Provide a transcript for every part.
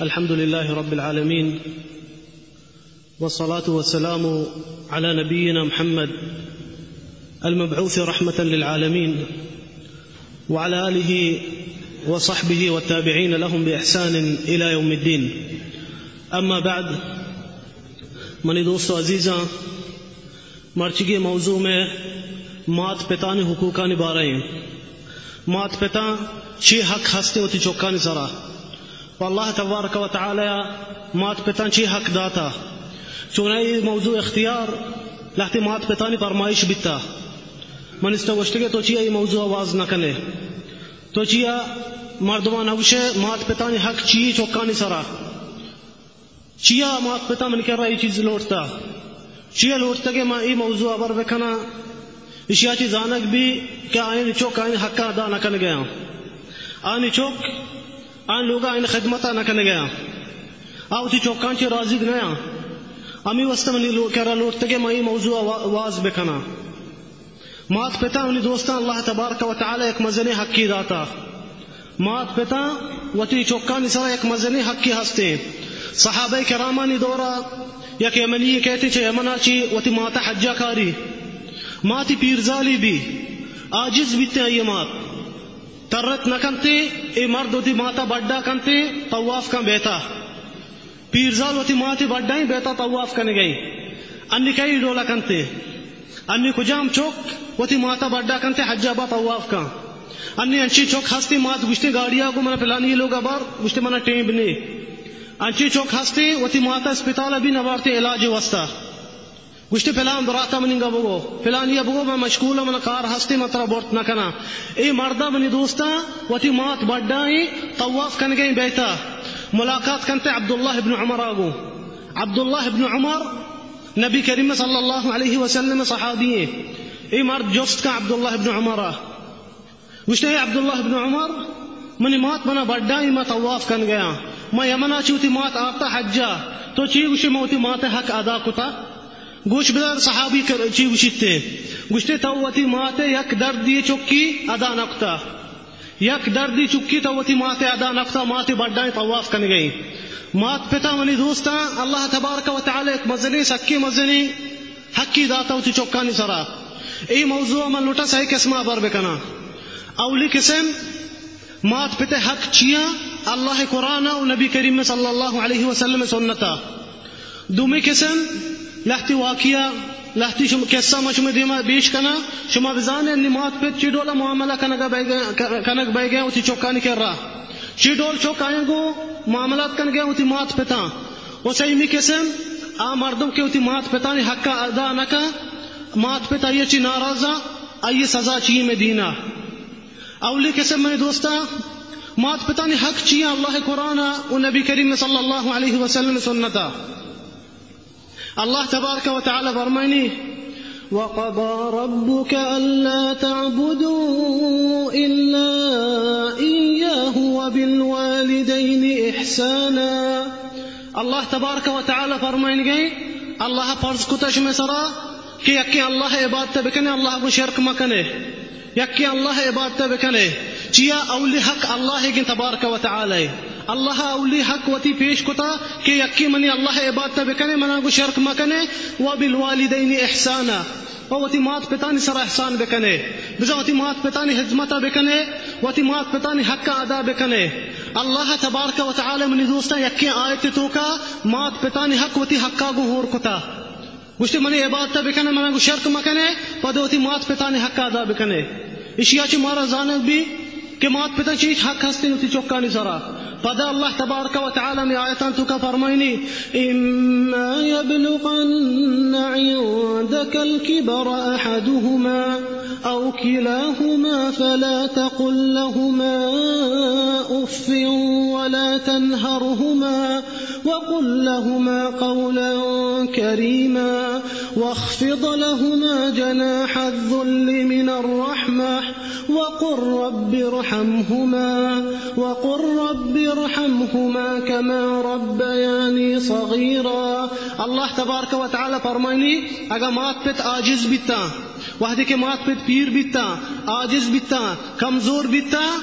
الحمد لله رب العالمين، والصلاة والسلام على نبينا محمد المبعوث رحمة للعالمين، وعلى آله وصحبه والتابعين لهم بإحسان إلى يوم الدين. أما بعد، منی دوست و عزیزاں، مرچیگیں موضوع مئے مات پتانی حقوقانی بارہ ایں۔ مات پتاں چی حق ہستیں وتی چکانی سرا؟ و اللہ تبارک و تعالی مات پتاں چی حق داتا؟ چونائی اے موضوع اختیار لہتے مات پتانی فرمائش بیتا۔ من است گوشتگے تو چیا اے موضوع آواز نہ کنے؟ تو چیا مردمان نگوشے مات پتانی حق چی چکانی سرا؟ چیا مات پتا من کرا اے چیز لوٹتا؟ چیا لوٹتا کہ ما اے موضوع ابر بکناں؟ اشیا چی زانگ بی کہ آئین چوک آئین حقا ادا نہ کنگیاں۔ آنی چوک آن لوگا آئین خدمتا نہ کنگیاں۔ آ وتی چوکان چی راضی نیاں۔ ہمی واسطہ منی لو-، کرا لوٹتا کہ ما اے موضوع وا-، واز بکناں۔ مات پتاں منی دوستاں، اللہ تبارک و تعالی یک مزنیں حقی داتا۔ مات پتاں وتی چکانی سرا یک مزنیں حقی ہستیں۔ صحابہ کرامانی دورا یک یمنی کہتے چہ یمنا چی وتی ماتا حجا کاری۔ ماتی پیرزالی بی، عاجز بیتے آئی مات۔ ترت نہ کنتے، اے مرد وتی ماتا بڈا کنتے، طواف کن بیتا۔ پیرزال وتی ماتے بڈائیں بیتا طواف کنگئیں۔ انی کئی ڈولا کنتے؟ انی کجام چوک وتی ماتا بڈا کنتے حجا با طواف کن؟ انی انچی چوک ہستے مات گوشتے گاڑیا گو منا پلانی لوگا بار، گوشتے منا ٹیم بنے۔ انچی چوک ہستے وتی ماتا اسپتالا بی نبارتے علاج واسطہ۔ گوشتے، پلان براتا منی گا بگو، پلانیا بگو، من مشغول آں، من کار ہستے، من ترا برت نہ کناں۔ اے مردا منی دوستاں وتی مات بڈائیں طواف کنگئیں بیتا۔ ملاقات کنتے عبداللہ ابن عمر آگو۔ عبداللہ ابن عمر نبی کریم صلی اللہ علیہ وسلم صحابی ہیں۔ اے مرد جست کن عبداللہ ابن عمر آ۔ گوشتے، اے عبداللہ ابن عمر، منی مات منا بڈائیں، ما طواف کنگیاں۔ ما یمنا چی وتی مات آرتا حجا۔ تو چی گوشے، ما وتی مات حق ادا کتا؟ گوش بدار صحابی کر-، چی گوشیتے؟ گوشتے، تو وتی مات یک دردی چکی ادا نکتا۔ یک دردی چکی تو وتی مات ادا نکتا، مات بڈائیں طواف کنگئیں۔ مات پتا منی دوستاں، اللہ تبارک و تعالی یک مزنیں، سکیں مزنیں حقی داتا وتی چکانی سرا۔ اے موضوع من لوٹا سئے قسما بر بکناں۔ اولی قسم، مات پت حق چیاں؟ اللہ قرآن و نبی کریم صلی اللہ علیہ وسلم سنتا۔ دومی قسم، لہتی واقعہ، لہتی شم-، قصہ ما شما دیما بیش کناں، شما بزانے انی مات پت چی ڈولا معاملہ کنگا بیگا، ک-، کنگ بیگا وتی چکانی کرا۔ چی ڈول چک آیاں گو معاملات کنگا وتی مات پتاں۔ و سیمی قسم، آ مردم کہ وتی مات پتانی حقا ادا نکا، مات پت آئی چی ناراضا، آئی سزا چی میں دینا۔ اولی قسم منی دوستاں، مات پتانی حق چیاں؟ اللہ قرآن و نبی کریم صلی اللہ علیہ وسلم سنتا۔ اللہ تبارک و تعالی فرمائنی، وقضى ربك ألا تعبدوا إلا إياه وبالوالدين إحسانا۔ اللہ تبارک و تعالی فرمائنگئیں، اللہ فرض کتا شمے سرا کہ یکیں اللہ عبادت بکنے، اللہ کو شرک مکنے۔ یکیں اللہ عبادت بکنے۔ چیا؟ اولی حق اللہ گیں تبارک و تعالی۔ اللہ اولی حق وتی پیش کتا کہ یکیں منی اللہ عبادت بکنے، منا گو شرک مکنے، و بالوالدین احسانا، و وتی مات پتانی سر احسان بکنے، بزاں وتی مات پتانی خدمت بکنے، وتی مات پتانی حق ادا بکنے۔ اللہ تبارک و تعالی منی دوستاں یکیں آیت توکا مات پتانی حق وتی حقا گو ہور کتا۔ گوشتے، منی عبادت بکنے، منا گو شرک مکنے، پد وتی مات پتانی حق ادا بکنے۔ اشیا چہ مارا زانگ بی کہ مات پتاں چیچ حق ہستیں وتی چکانی سرا۔ پدا اللہ تبارک و تعالی می آیتان توکا فرمائنی، إما يبلغن عندك الكبر أحدهما أو كلاهما فلا تقل لهما أف ولا تنهرهما وقل لهما قولا كريما واخفض لهما جناح الذل من الرحمة وقل رب ارحمهما وقل رب ارحمهما كما ربياني صغيرا۔ اللہ تبارک و تعالی فرمائنی، اگا مات پت عاجز بیتا، وہدے کہ مات پت پیر بیتا، عاجز بیتا، کمزور بیتا،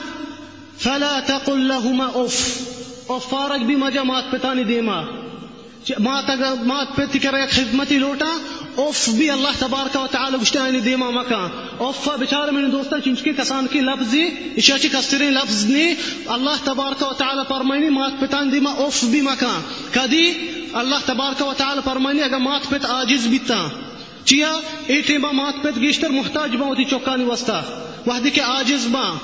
فلا تقل لهما اف۔ اف آرگ بی مجا مات پتانی دیما۔ چہ مات اگا مات پت کرا یک خدمتی لوٹا، اف بی اللہ تبارک و تعالی گوشتے آیانی دیما مکا۔ اف بچار منی دوستان چنچکے کسانکے لفظی، اشیا چہ کستریں لفظ نی۔ اللہ تبارک و تعالی فرمائنی مات پتانی دیما اف بی مکا۔ کدی؟ اللہ تبارک و تعالی فرمائنی اگا مات پت عاجز بیتا۔ چیا؟ اے ٹیما مات پت گیشتر محتاج باں وتی چکانی واسطہ۔ وہدے کہ عاجز باں،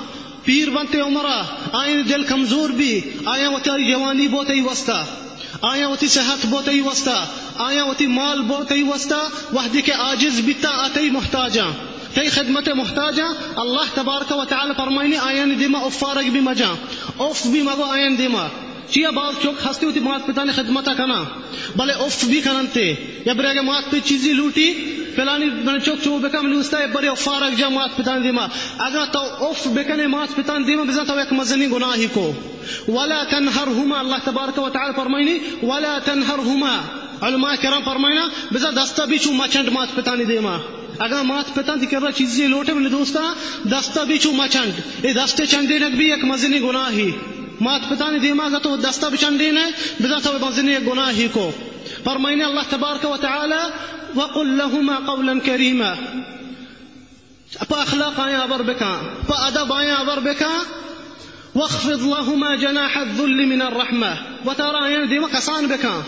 پیر بنت عمرا، آیانی دل کمزور بی، آیاں وتی جوانی بو تئی واسطہ، آیاں وتی صحت بو تئی واسطہ، آیاں وتی مال بو تئی واسطہ، وہدے کہ عاجز بیتا آ تئی محتاجاں، تئی خدمت محتاجاں، اللہ تبارک و تعالی فرمائنی آیانی دیما اف آرگ بی مجاں، اف بی مگو آیانی دیما۔ چیا باز چک ہستی وتی مات پتانی خدمتا کناں، بلے اف بی کننتے۔ یا برے اگہ مات پت چیزی لوٹی، پلانی من چک چو بکن، منی استا برے اف آرگ جا مات پتانی دیما۔ اگاں تو اف بکنے مات پتانی دیما، بزاں تو یک مزنی گناہی کو۔ ولا تنهرهما، اللہ تبارک و تعالی فرمائنی، ولا تنهرهما۔ علماء کرام فرمائنا، بزاں دستا بی چو مچنڈ مات پتانی دیما۔ اگاں مات پتانی کرا چیزی لوٹے منی دوستاں، دستا بی چو مچنڈ۔ اے دست چنڈینگ بی یک مزنی گناہی۔ مات پتانی دیما اگاں تو دستا بچنڈینے، بزاں تو مزنی یک گناہی کو۔ فرمائنی اللہ تبارک و تعالی، وقل لهما قولا كريما۔ پہ اخلاق آیاں ہبر بکاں، پہ ادب آیاں ہبر بکاں۔ واخفض لهما جناح الذل من الرحمة، وتارا آیاں دیما کسان بکاں،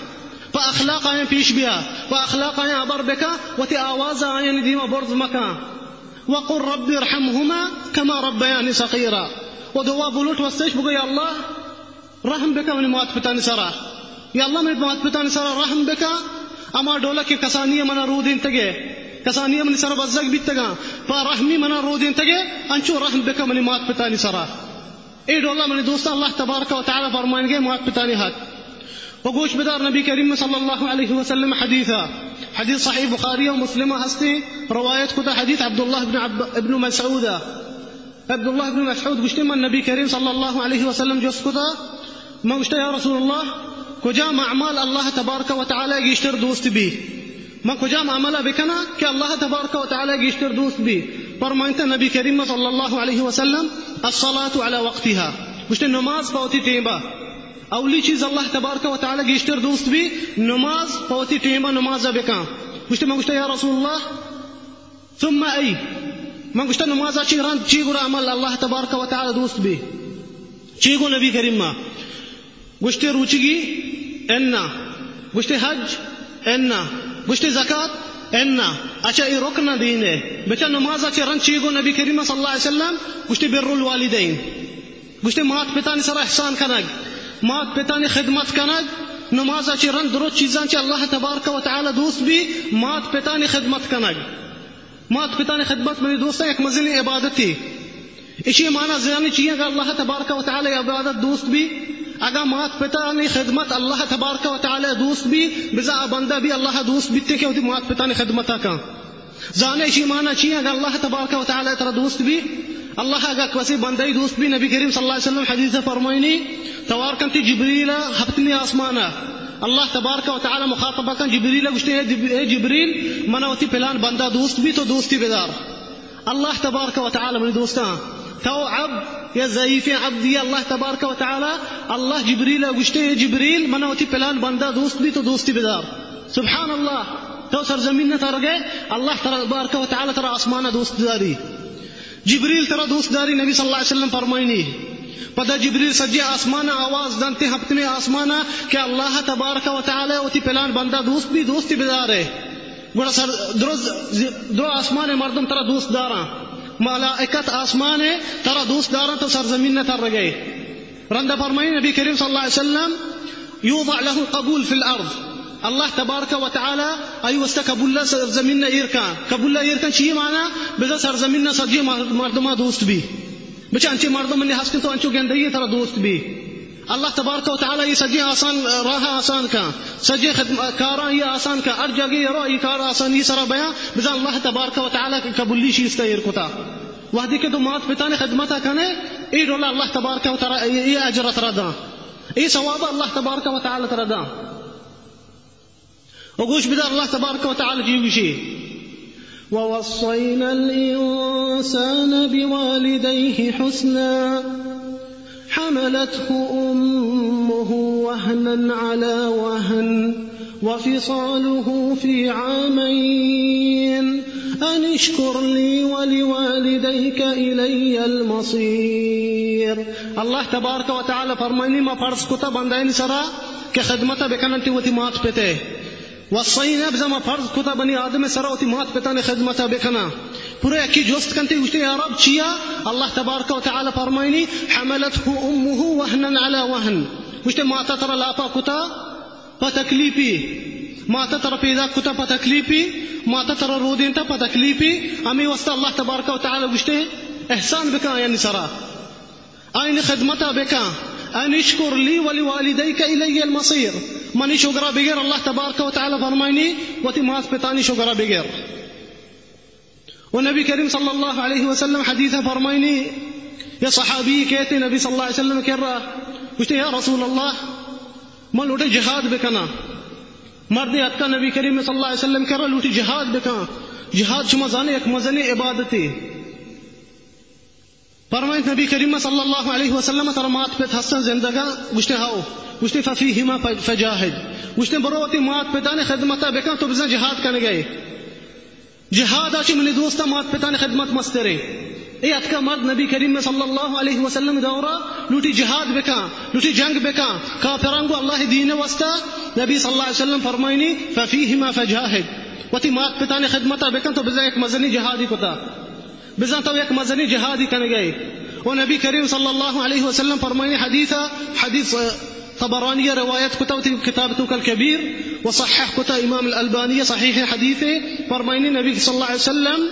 پہ اخلاق آیاں پیش بیا، پہ اخلاق آیاں ہبر بکاں، وتی آواز آیاں دیما برز مکاں۔ وقل رب ارحمهما كما ربياني صغيرا۔ و دعا بلوٹ وستش بگو، یا اللہ، رحم بکن منی مات پتانی سرا۔ یا اللہ، منی مات پتانی سرا رحم بکن۔ ہما ڈولا کہ کسانی منا رودینتگے، کسانی منی سرا بزگ بیتگاں، پہ رحمی منا رودینتگے، انچو رحم بکن منی مات پتانی سرا۔ اے ڈولا منی دوستاں اللہ تبارک و تعالی فرمائنگے مات پتانی حق۔ و گوش بدار نبی کریم صلی اللہ علیہ وسلم حدیثا، حدیث صحیح بخاری و مسلم ہستی، روایت کتا حدیث عبداللہ ابن عب-، ابن مسعود۔ عبداللہ بن مسعود گوشتے، من نبی کریم صلی اللہ علیہ وسلم جست کتا، من گوشتا، یا رسول اللہ، کجام اعمال اللہ تبارک و تعالی گیشتر دوست بی؟ من کجام عمل بکنا کہ اللہ تبارک و تعالی گیشتر دوست بی؟ فرمائنتا نبی کریم صلی اللہ علیہ وسلم، الصلاة على وقتها، گوشتے، نماز پہ وتی ٹیما۔ اولی چیز اللہ تبارک و تعالی گیشتر دوست بی، نماز پہ وتی ٹیما نماز بکن۔ گوشتے، من گوشتا، یا رسول اللہ، ثم ای؟ من گوشتا، نمازا چی رند چی گڑا عمل اللہ تبارک و تعالی دوست بی؟ چی گو نبی کریم ما؟ گوشتے، روچگی؟ انا۔ گوشتے، حج؟ انا۔ گوشتے، زکات؟ انا۔ اچھا، اے رکن دینے۔ بچا نمازا چی رند چی گو نبی کریم صلی اللہ علیہ وسلم؟ گوشتے، بر الوالدین۔ گوشتے، مات پتانی سرا احسان کنگ، مات پتانی خدمت کنگ، نمازا چی رند درست چیزاں چی اللہ تبارک و تعالی دوست بی، مات پتانی خدمت کنگ۔ مات پتانی خدمت منی دوستاں یک مزنی عبادتی۔ اشی معنی زانی چی اگاں اللہ تبارک و تعالی عبادت دوست بی، اگاں مات پتانی خدمت اللہ تبارک و تعالی دوست بی، بزاں آ بندہ بی اللہ دوست بیتے کہ وتی مات پتانی خدمتا کن۔ زانے اشی معنی چی؟ اگاں اللہ تبارک و تعالی ترا دوست بی، اللہ اگاں کسی بندہ دوست بی، نبی کریم صلی اللہ علیہ وسلم حدیث فرمائنی، توار کنتی جبریل ہپتمی آسمانا، اللہ تبارک و تعالی مخاطب کن جبریل، گوشتے، اے جب-، اے جبریل، منا وتی پلان بندہ دوست بی، تو دوستی بدار۔ اللہ تبارک و تعالی منی دوستاں، تو عبد یا ضعیفیں عبدی، اللہ تبارک و تعالی، اللہ جبریل گوشتے، اے جبریل، منا وتی پلان بندہ دوست بی، تو دوستی بدار۔ سبحان اللہ، تو سرزمین نہ ترگے، اللہ تبارک و تعالی ترا آسمان دوست داری۔ جبریل ترا دوست داری، نبی صلی اللہ علیہ وسلم فرمائنی۔ پدا جبریل سجے آسمان آواز دنتے ہپتمے آسمانا کہ اللہ تبارک و تعالی وتی پلان بندہ دوست بی، دوستی بدارے۔ گڑا سر درو، درو آسمان مردم ترا دوست داراں، ملائکت آسمان ترا دوست داراں، تو سرزمین نہ ترگے۔ رندا فرمائی نبی کریم صلی اللہ علیہ وسلم، یوضع له القبول فی الارض، اللہ تبارک و تعالی آئی واسطہ قبول سرزمین نہ ایر کن۔ قبول ایر کن چی معنی؟ بزاں سرزمین نہ سجی مر-، مردماں دوست بی۔ بچہ انچے مردم منی ہست تو انچو گندگی ترا دوست بی۔ اللہ تبارک و تعالی یہ سجی آسان، راہ آسان کن، سجی خدم-، کاراں یہ آسان کن، ہر جگہ یہ رو یہ کار آسانی سرا بیاں، بزاں اللہ تبارک و تعالی قبولی شیستا ایر کتا۔ وہدے کہ تو مات پتانی خدمتا کنے، اے ڈولا اللہ تبارک و تعالی اے، اے اجر ترا داں، اے ثواب اللہ تبارک و تعالی ترا داں۔ و گوش بدار اللہ تبارک و تعالی چی گوشی، ووصینا الانسان بوالدیہ حسنا، حملته أمه وهنا على وهن وفصاله في عامين أن اشكر لي ولوالديك إلي المصير. اللہ تبارک و تعالی فرمائنی، ما فرض کتا بندانی سرا کہ خدمت بکننتی وتی مات پتے. وصینا، بزاں ما فرض کتا بنی آدم سرا وتی مات پتانی خدمتا بکنا. پورا یکی جست کنتی، گوشتی، یا رب، چیا؟ اللہ تبارک و تعالی فرمائنی، حملته امه وهنا على وهن. گوشتی، ماتا ترا لاپا کتا پہ تکلیفی، ماتا ترا پیدا کتا پہ تکلیفی، ماتا ترا رودینتا پہ تکلیفی. ہمیں واسطہ اللہ تبارک و تعالی گوشتی، احسان بکن آیانی سرا. آئین خدمتا بکن. ان اشکر لی ولوالدیک الی المصیر. منی شگرا بگر، اللہ تبارک و تعالی فرمائنی، وتی مات پتانی شگرا بگر. و نبی کریم صلی اللہ علیہ وسلم حدیث فرمائنی، یا صحابی کہتے نبی صلی اللہ علیہ وسلم کر رہا، گوشتے، یا رسول اللہ، من لوٹے جہاد بکنا. مردے اتکا نبی کریم صلی اللہ علیہ وسلم کر رہا، لوٹی جہاد بکن. جہاد شما زانے یک مزنی عبادتے. فرمائیت نبی کریم صلی اللہ علیہ وسلم، ترا مات پت ہستن زندگاں؟ گوشتے، ہاؤ. گوشتے، ففیہما ف-، فجاہد. گوشتے، برو وتی مات پتانی خدمتا بکن، تو بزن جہاد کنگئے. جہاد آچی منی دوستا مات پتانی خدمت مسترے. اے اتکا مرد نبی کریم صلی اللہ علیہ وسلم دورا لوٹی جہاد بکن، لوٹی جنگ بکن، کافران گو اللہ دین واسطہ. نبی صلی اللہ علیہ وسلم فرمائنی، ففیہما فجاہد. وتی مات پتانی خدمتا بکن، تو بزن یک مزنی جہادی کتا. بزاں تو یک مزنی جہادی کنگئے. و نبی کریم صلی اللہ علیہ وسلم فرمائنی حدیث، حدیث، آ، طبرانی روایت کتا وتی کتاب توکا الکبیر، و صحح کتا امام الالبانی صحیح حدیث. فرمائنی نبی صلی اللہ علیہ وسلم،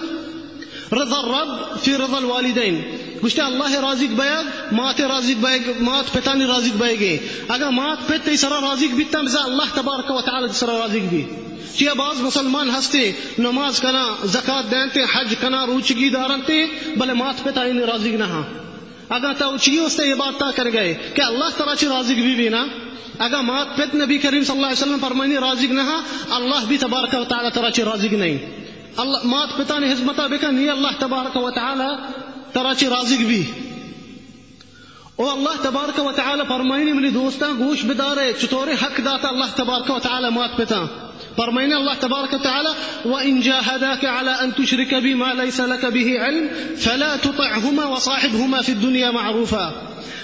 رضا الرب فی رضا الوالدین. گوشتے، اللہ راضی بیگ، مات راضی بیگ، مات پتانی راضی بیگے. اگاں مات پت تئی سرا راضی بیتاں، بزاں اللہ تبارک و تعالی تئی سرا راضی بی. چیا باز مسلمان ہستے، نماز کنا، زکات دینتے، حج کنا، روچگی دارنتے، بلے مات پت آئینی راضی نہ ہاں. اگاں تو چی است عبادتا کنگئے کہ اللہ ترا چی راضی بی بی نا؟ اگاں مات پت نبی کریم صلی اللہ علیہ وسلم فرمائنی راضی نہ ہاں، اللہ بھی تبارک و تعالی ترا چی راضی نہیں. اللہ، مات پتانی خدمتا بکن، نی اللہ تبارک و تعالی ترا چی راضی بی. او اللہ تبارک و تعالی فرمائنی، منی دوستاں گوش بدارے، چطورے حق داتا اللہ تبارک و تعالی مات پتاں. فرمائنی اللہ تبارک و تعالی، وَإِن جَاهَدَاكَ عَلَىٰ أَن تُشْرِكَ بِي مَا لَيْسَ لَكَ بِهِ عِلْمٌ فَلَا تُطِعْهُمَا وَصَاحِبْهُمَا فِي الدُّنْيَا مَعْرُوفًا.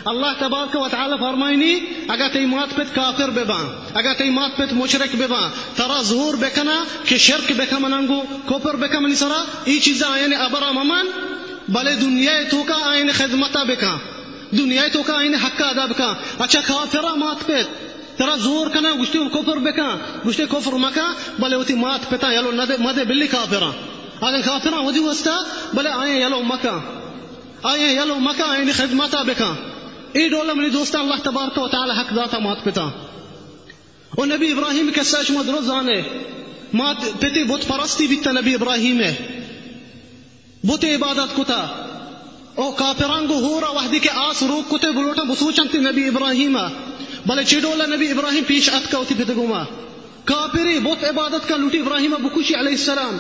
اللہ تبارک و تعالی فرمائنی، اگاں تئی مات پت کافر بباں، اگاں تئی مات پت مشرک بباں، ترا زور بکنا کہ شرک بکن منانگو، کفر بکن منی سرا، ای چیزا آیانی ابرا ممان، بلے دنیا توکا آئین خدمتا بکن، دنیا توکا آئین حق ادا بکن. اچھا، کافرا مات پت ترا زور کنا، گوشتے کفر بکن، گوشتے کفر مکن، بلے وتی مات پتا یلو ندے، مدے بلی کافرا. اگاں کافرا ودی وستا، بلے آئین یلو مکن، آئین یلو مکن، آئین خدمتا بکن. اے ڈولا منی دوستاں اللہ تبارک و تعالی حق داتا مات پتا. و نبی ابراہیم قصہ شما درست زانے، مات پتے بت پرستی بیتا نبی ابراہیم ہے. بت عبادت کتا. او کافران گو ہورا وحدی کہ آس روک کتے بلوٹا بسوچنتی نبی ابراہیم. بلے چی ڈولا نبی ابراہیم پیش اتکا وتی پتے گوما؟ کافری بت عبادت کا لوٹی ابراہیم بکشی علیہ السلام.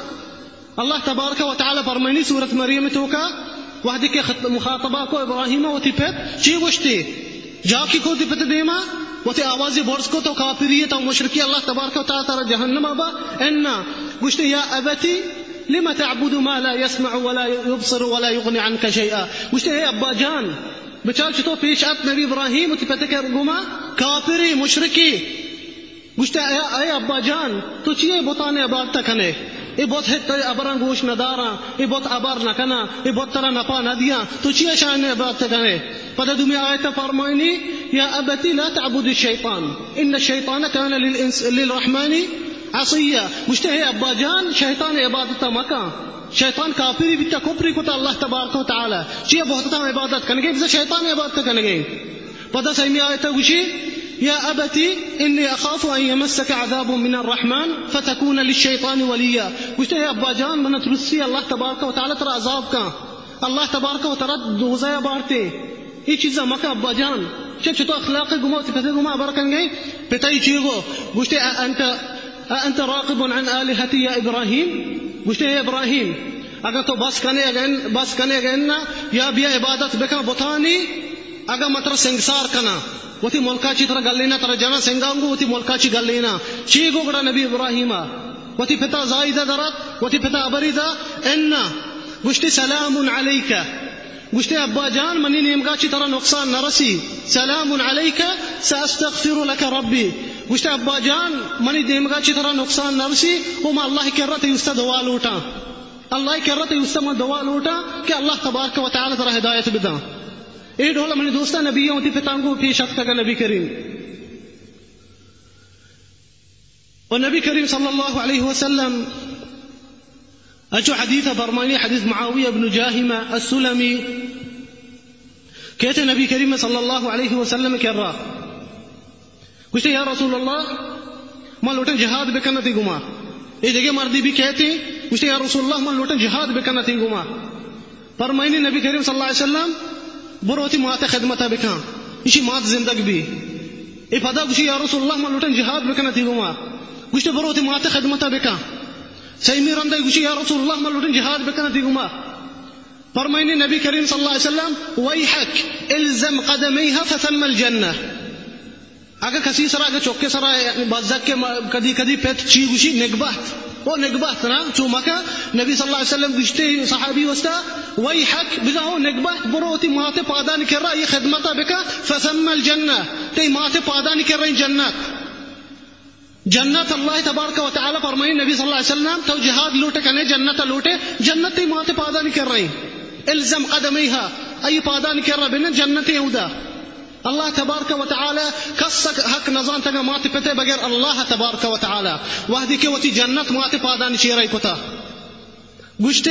اللہ تبارک و تعالی فرمائنی سورت مریم توکا، وحدی کہ خط-، مخاطبہ کو ابراہیم وتی پت، چی گوشتی؟ جاکی کو وتی پت دیما، وتی آوازی برز کو تو کافری تو مشرکی، اللہ تبارک و تعالی ترا جہنم با. انا، گوشتی، یا ابتی لم تعبد ما لا يسمع ولا يبصر ولا يغني عنك شيئا. گوشتی، اے ابا جان، بچار چطور پیش ات نبی ابراہیم وتی پت کے گوما، کافری مشرکی. گوشت، اے، اے ابا جان، تو چی اے بتانے عبادت کنے؟ اے بت ہچ تئی ابراں گوش نداراں، اے بت ابر نکناں، اے بت ترا نفع ندیاں، تو چی اشان عبادت کنے؟ پدا دومی آیت فرمائنی، یا ابت لا تعبد الشیطان، ان الشیطان کان للانس-، للرحمن عصیا. گوشت، اے ابا جان، شیطان عبادت مکن. شیطان کافری بیتا، کفری کتا اللہ تبارک و تعالی. چی بہتتا عبادت کنگے؟ بزا شیطان عبادت کنگے. پدا سیمی آیت گوشی، یا ابتی انی اخاف ان یمسک عذاب من الرحمن فتکون للشیطان ولیا. گوشتے، اے ابا جان، من ترسی اللہ تبارک و تعالی ترا عذاب کن، اللہ تبارک و تعالی دوزہ بارتے. اے چیزا مکن ابا جان. چہ چتو اخلاق گما، وتی پتے گما ابر کن گئے؟ پتائی چی گو؟ گوشتے، انت، انت راغب عن آلهتی یا ابراہیم؟ گوشتے، اے ابراہیم، اگر تو بس کنے، اگر ان-، بس کنے، اگر انا، یا بیا عبادت بکن بتانی، اگاں من ترا سنگسار کناں، وتی ملکا چی ترا گلینا، ترا جناں سنگاں گوں وتی ملکا چی گلینا، چی گو گڑا نبی ابراہیم ءَ؟ وتی پتا زائی دا درات، وتی پتا ابری دا، انا، گوشتی سلام علیک۔ گوشتی ابا جان، منی نیمگا چی ترا نقصان نہ رسی، سلام علیک، سأستغفر لک ربی۔ گوشتی ابا جان، منی نیمگا چی ترا نقصان نہ رسی، او ما اللہ کرا تئی استا دعا لوٹاں۔ اللہ کرا تئی استا من دعا لوٹاں کہ اللہ تبارک و تعالی ترا ہدایت بداں۔ اے ڈول منی دوستاں نبی وتی پتاں گوں پیش اتکگ نبی کریم۔ و نبی کریم صلی اللہ علیہ وسلم انچو حدیث فرمانی، حدیث معاویہ بن جاہمہ السلمی کہتے نبی کریم صلی اللہ علیہ وسلم کرا گوشتے، یا رسول اللہ، من لوٹن جہاد بکناں تئی گوما۔ اے دگہ مردی بھی کہتے، گوشتے، یا رسول اللہ، من لوٹن جہاد بکناں تئی گوما۔ فرمائنی نبی کریم صلی اللہ علیہ وسلم، برو وتی مات خدمتا بکن، ایشی مات زندگ بی۔ اے پدا گوشی، یا رسول اللہ، من لوٹن جہاد بکناں تئی گوما۔ گوشتے، برو وتی مات خدمتا بکن۔ سیمی رندا گوشی، یا رسول اللہ، من لوٹن جہاد بکناں تئی گوما۔ فرمائنی نبی کریم صلی اللہ علیہ وسلم، ویحک، الزم قدمیها فثم الجنہ۔ اگہ کسی سرا، اگہ چکے سرا، یعنی بزگ کے ما-، کدی کدی پت چی گوشی، نگبہت۔ او نگبہت نا، چو مکہ، نبی صلی اللہ علیہ وسلم گوشتے صحابی واستا، ویحک، بزاں او نگبہت، برو وتی مات پادانی کرا، یہ خدمتا بکا، فثم الجنہ، تئی مات پادانی کرا جنت۔ جنت اللہ تبارک و تعالی فرمائی، نبی صلی اللہ علیہ وسلم، تو جہاد لوٹے کنے، جنت لوٹے، جنت تئی مات پادانی کرا۔ الزم قدمیها، ای پادانی کرا بنن، جنت اودا۔ اللہ تبارک و تعالی کس حق نزانتگ مات پتے بغیر اللہ تبارک و تعالی۔ وہدی کہ وتی جنت مات پادانی چیرا کتا، گوشتے،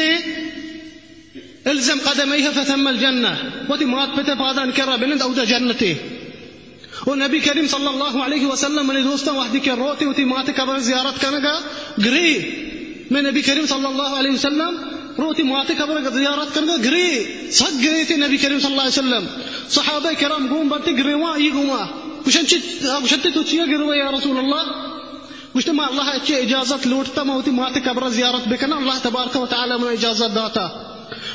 الزم قدمیها فثم الجنہ، وتی مات پتے پادانی کرا بنند، اودا جنتے۔ و نبی کریم صلی اللہ علیہ وسلم، منی دوستاں، وہدی کہ روتے وتی مات قبر زیارت کنگا گری، میں نبی کریم صلی اللہ علیہ وسلم روتی مات قبر زیارت کنگا گری، سک گری تے نبی کریم صلی اللہ علیہ وسلم۔ صحابہ کرام گون بنتے گریواں ای گوما۔ گوشن چی، گوشتے تو چیا گروے یا رسول اللہ؟ گوشتے ما اللہ چے اجازت لوٹتا، ما وتی مات قبر زیارت بکناں، اللہ تبارک و تعالی من اجازت داتا۔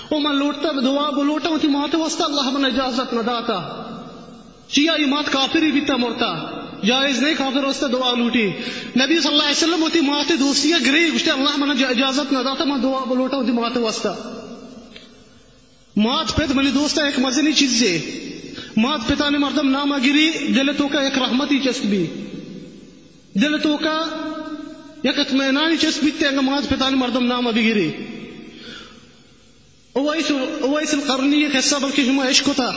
او من لوٹتا دعا بلوٹا وتی مات واسطہ، اللہ من اجازت نہ داتا۔ چیا؟ ای مات کافری بیتا مرتا، جائز نہیں کافر واسطہ دعا لوٹی۔ نبی صلی اللہ علیہ وسلم وتی مات دوستی گری، گوشتے اللہ من اجازت نہ داتا من دعا بلوٹا وتی مات واسطہ۔ مات پت منی دوستا یک مزنی چیزے۔ مات پتانی مردم نام گری، دل توکا یک رحمتی چست بی، دل توکا یک اطمینانی چست بیتے، انگا مات پتانی مردم نام بگری۔ اویس، اویس القرنی قصہ بلکہ شما اشکتا۔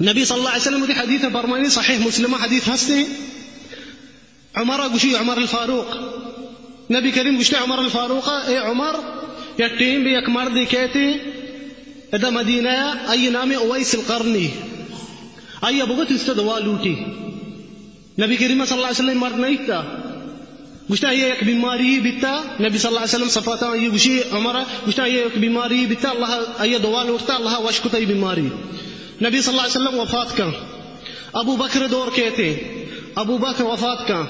نبی صلی اللہ علیہ وسلم کی حدیث فرمانی، صحیح مسلم حدیث ہستے۔ عمر گوشی، عمر الفاروق، نبی کریم گوشتے عمر الفاروق، اے عمر، یک ٹیم بی یک مردے کہتے ادا مدینہ، آئی نام اویس القرنی، آئی بگت است دعا لوٹی۔ نبی کریم صلی اللہ علیہ وسلم مرد نہیں تا۔ گوشتا، آئی یک بیماری بیتا۔ نبی صلی اللہ علیہ وسلم صفاتا آئی گوشی، عمر، گوشتا، آئی یک بیماری بیتا، اللہ، آئی دعا لوٹتا، اللہ وش کتا ای بیماری۔ نبی صلی اللہ علیہ وسلم وفات کن۔ ابو بکر دور کہتے، ابو بکر وفات کن۔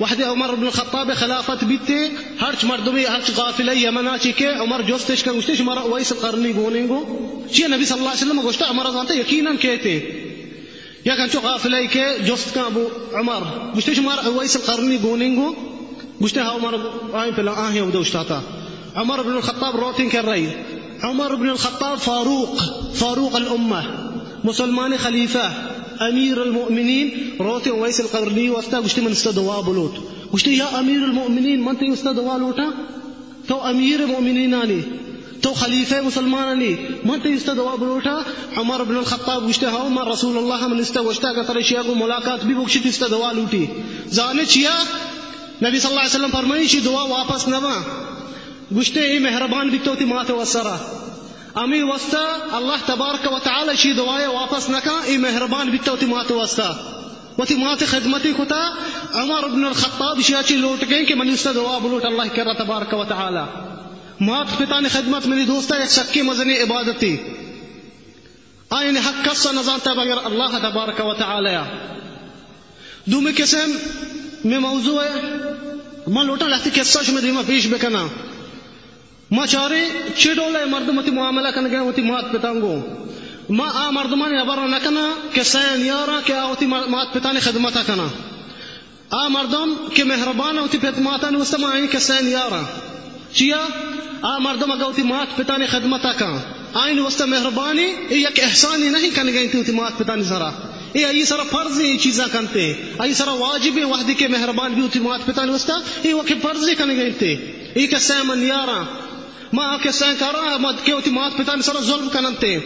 وہدے عمر بن الخطاب خلافت بیتے، ہرچ مردمی، ہرچ قافلہ یمنا چی کہ عمر جستش کن، گوشتے، شمارا اویس قرنی گوننگو؟ چی نبی صلی اللہ علیہ وسلم گوشتا، عمر زانتا یقیناً کہتے۔ یک انچو قافلہ ای کہ جست کن ابو عمر، گوشتے، شمارا اویس القرنی گوننگو؟ گوشتے، ہاں عمر، آئیں پلا آہیں اودا اشتاتا۔ عمر بن الخطاب روتیں کرئی۔ عمر بن الخطاب فاروق، فاروق الامہ، مسلمان خلیفہ، امیر المؤمنین، روتیں اویس القرنی واسطہ، گوشتے، من استا دعا بلوٹ۔ گوشتے، یا امیر المؤمنین، من تئی استا دعا لوٹاں؟ تو امیر مومنینانی، تو خلیفہ مسلمانانی، من تئی استا دعا بلوٹا؟ عمر بن الخطاب گوشتے، ہاؤ، من رسول اللہ من استا گوشتا، اگر ترا شیا گو ملاقات بی بکشی تئی استا دعا لوٹی۔ زانے چیا؟ نبی صلی اللہ علیہ وسلم فرمائی، شی دعا واپس نہ باں۔ گوشتے، اے مہربان بیتو تی مات وسرا۔ امی واسطہ اللہ تبارک و تعالی شی دعائے واپس نہ کن، اے مہربان بیتو تی مات واسطہ۔ وتی مات خدمتی کتا، عمر بن الخطاب شیا چی لوٹ گئے کہ منی استا دعا بلوٹ اللہ کرا تبارک و تعالی۔ مات پتانی خدمت منی دوستا یک سکیں مزنیں عبادتے۔ آئین حق کس نزانتا بغیر اللہ تبارک و تعالی۔ دومی قسم میں موضوع ہے، من لوٹاں لہتی قصہ شما دیما پیش بکناں۔ ما چاریں چے ڈول ء مردم وتی معاملہ کنگ ء وتی مات پتاں گوں۔ ما آ مردمانی ہبر نہ کناں کہ سین یاراں کہ آ وتی ما-، مات پتانی خدمت کناں۔ آ مردم کہ مہربان وتی پت ماتانی واسطہ، ما آئی قصہ نیاراں۔ چیا؟ آ مردم اگہ وتی مات پتانی خدمت کن، آئی واسطہ مہربانی، اے یک احسانی نہیں کنگے انت وتی مات پتانی سرا۔ اے آئی سرا فرض اے چیزاں کنتے، آئی سرا واجب اے وہدی کہ مہربان بی وتی مات پتانی واسطہ، اے وقت فرض اے کنگے انتے۔ اے قصہ من نیاراں۔ ما آ قصہ کاراں، ما کہ وتی مات پتانی سرا ظلم کننتے۔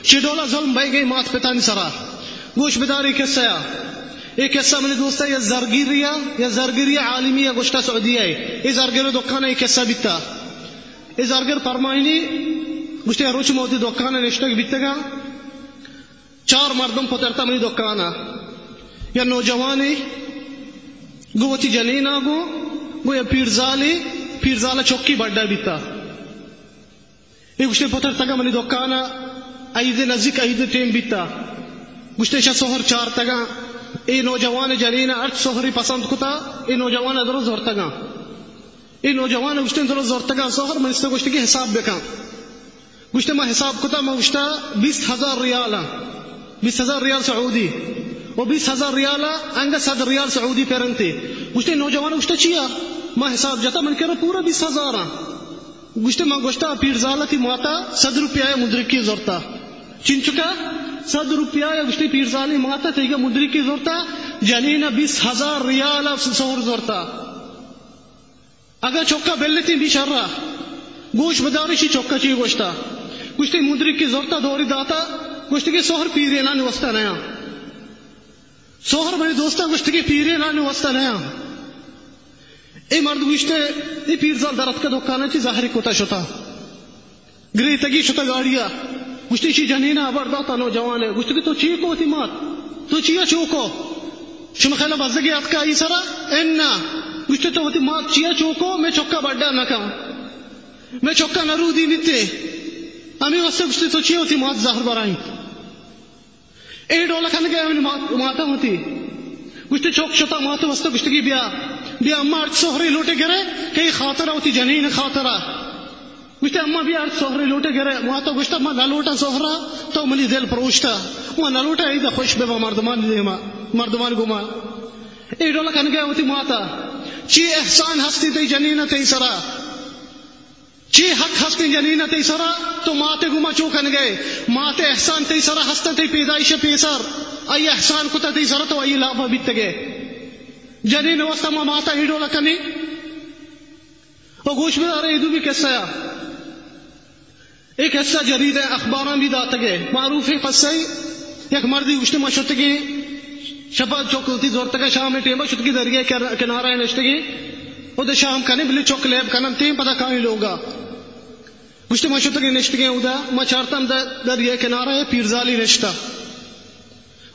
چی ڈولا ظلم بھائی گئی مات پتانی سرا۔ گوش بداری قصہ۔ اے قصہ منی دوستا، یا زرگیریا، یا زرگیری عالمی یا گوشتا سعودیہ اے۔ اے زرگر دکان اے قصہ بیتا۔ اے زرگر فرمائنی، گوشتے روچ موتی دکان نشتگ بیتگا۔ چار مردم پترتا منی دکانا۔ یا نوجوانے، گو وتی جنینا گو، گو یا پیرزالے، پیرزالا چکی بڈا بیتا۔ اے گوشتے پترتگاں منی دکان ء، عید نزیک عید ٹیم بیتا۔ گوشتے شہ سہر چارتگاں۔ اے نوجوان جنین ء ہرچ سہری پسند کتا، اے نوجوان ء درست زرتگاں۔ اے نوجوان ء گوشتے درست زرتگاں سہر، من است گوشتے کہ حساب بکن۔ گوشتے ما حساب کتا، ما گوشتا بیست ہزار ریال ء، بیست ہزار ریال سعودی و بیست ہزار ریال ء انگا صد ریال سعودی پرنتے۔ گوشتے نوجوان گوشتا چیا؟ ما حساب جتا، من کرا پورا بیست ہزار ء۔ گوشتے، من گوشتا، پیرزال ء تئی ماتا صد روپیہ ء مدرکی زرتا۔ چنچکا؟ صد روپیہ ء گوشتے پیرزالی ماتا تئیگا مدرکی زرتا، جنین ء بیست ہزار ریال ء سہر زرتا۔ اگاں چکا بلتیں بی شرا۔ گوش بدارشی چکا چی گوشتا۔ گوشتے مدرکی زرتا دوری داتا، گوشتے کہ سہر پیرینانی واسطہ نیا۔ سہر منی دوستاں گوشتگی پیرینانی واسطہ نیاں۔ اے مرد گوشتے، اے پیرزال در اتکا دکانا چی ظاہری کتا شتا۔ گریتگی شتا گاڑیا۔ گوشتے چی جنینا ہبر داتا نوجوانے۔ گوشتگی تو چی کو وتی مات؟ تو چیا چوکو؟ شما خیالا بزگی اتکا ای سرا؟ انا۔ گوشتے تو وتی مات چیا چوکو؟ میں چکا بڈا نکا۔ میں چکا نرودی نیتے۔ ہمیں واسطے گوشتے تو چیا وتی مات زہر برائیں؟ اے ڈولا کنگے ہمے مات، ماتا ہوتی۔ گوشتے چوک شتا ماتا واسطہ گوشتگی بیا، بیا اما ہرچ سہرے لوٹے گرے، کئی خاطرا ہوتی جنین خاطرا۔ گوشتے اما بیا ہرچ سہرے لوٹے گرے، ماتا گوشتا ما نہ لوٹا سہرا، تو منی دل پروشتا۔ ما نہ لوٹا ایدا خوش بے با مردمان دیما، مردمان گما۔ اے ڈولا کنگے ہوتی ماتا۔ چی احسان ہستی تئی جنین تئی سرا؟ چی حق ہستیں جنین تئی سرا؟ تو ماتے گما چو کنگے؟ ماتے احسان تئی سرا ہستن تئی پیدائش پیسر۔ آئی احسان کتا تئی سرا تو آئی لافا بیتگے۔ جنین واسطہ ما ماتا ای ڈولا کنی؟ او گوش بدارے، ای دومی قصہ یا۔ اے قصہ جریدہ اخباراں بھی داتگے۔ معروف قصہ، یک مردی گوشتے ما شتگیں شپا چوک وتی زورتگا شام ٹیما شتگی دریا کر-، کنارہ نشتگیں۔ او دے شام کنے بلے چوک لیب کنن تیں پدا کائیں لوگا۔ گوشتے ما شتگیں نشتگیں اودا، ما چارتم دا دریا کنارہ پیرزالی نشتا۔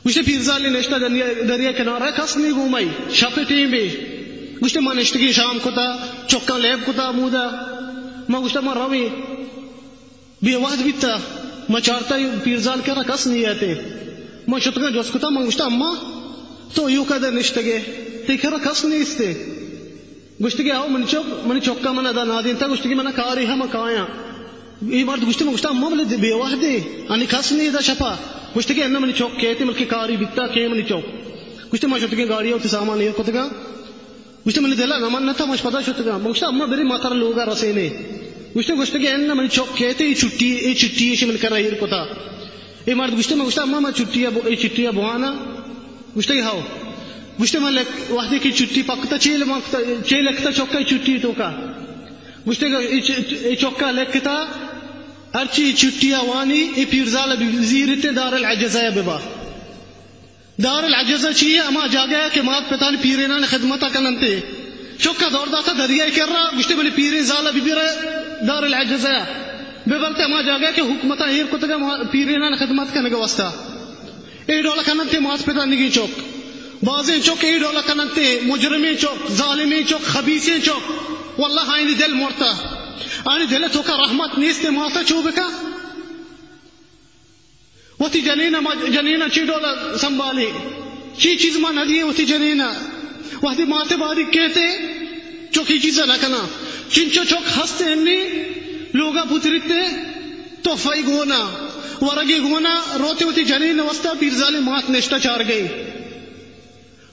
گوشتے پیرزالی نشتا دریا، دریا کنارہ کس نی گومائی، شپ ٹیم بے۔ گوشتے ما نشتگیں شام کتا، چکاں لیب کتا مودا۔ ما گوشتا ما رویں۔ بے وہد بیتا، ما چارتا پیرزال کرا کس نی ایتے۔ ما شتگاں جست کتا، ما گوشتا اما تو ایوکا دے نشتگے، تئی کرا کس نیستے۔ گوشتگی، آؤ منی چک، منی چکا من ادا نادینتا، گوشتگی، من کاری ہم کایاں۔ اے مرد گوشتی، من گوشتا، اما بلے بے وہدے، انی کس نی دا شپا۔ گوشتگی، انا منی چک کیتے، بلکہ کاری بیتا، کے منی چک؟ گوشتی، ما شتگیں گاڑی وتی سامان ایر کتگا۔ گوشتی، منی دلا نمن نتا، مش پدا شتگا۔ من گوشتا، اما بری ما ترا لوگا رسینے۔ گوشتی، گوشتگی، انا منی چک کیتے، اے چھٹی، اے چھٹی، ایشی من کرا ایر کتا۔ اے مرد گوشتے، من گوشتا، اما، ما چھٹی ء بو-، اے چھٹی ء بوانا؟ گوشتے، ہاو۔ گوشتے، من لک-، وہدے کہ چھٹی پکتا، چیل مکتا، چیل لکتا چکا چھٹی توکا۔ گوشتے، اے چ-، اے چکا لکتا، ہرچی چھٹی ء وانی، اے پیرزال ء بزیرتے دار العجزہ ء ببا۔ دار العجزہ چی ہے؟ ہما جاگہ ہے کہ مات پتانی پیرینان خدمت کننتے۔ چکا دور داتا دریائے کرا، گوشتے، منی پیرین زالا ببیرے دار العجزہ۔ ببرتے ہما جاگہ کہ حکومت ایر کتگا ما-، پیرینان خدمت کنگا واسطہ۔ اے ڈولا کننتے مات پتانگی چک۔ بازیں چک اے ڈولا کننتے، مجرمیں چک، ظالمیں چک، خبیثیں چک۔ واللہ آئینی دل مرتا۔ آئینی دل توکا رحمت نیستے، ماتا چو بکا۔ وتی جنین ء ما، جنین ء چی ڈول ء سنبھالیں؟ چی چیز ما نہ دییں وتی جنین ء؟ وہدے مات ء باریگ کیت ء چک ای چیز ء نہ کناں۔ چنچو چک ہست انی لوگ ء پتریت ء تحفہ ای گون ء۔ ورگے گونا روتے وتی جنین واسطہ پیرزالیں مات نشتہ چارگئے۔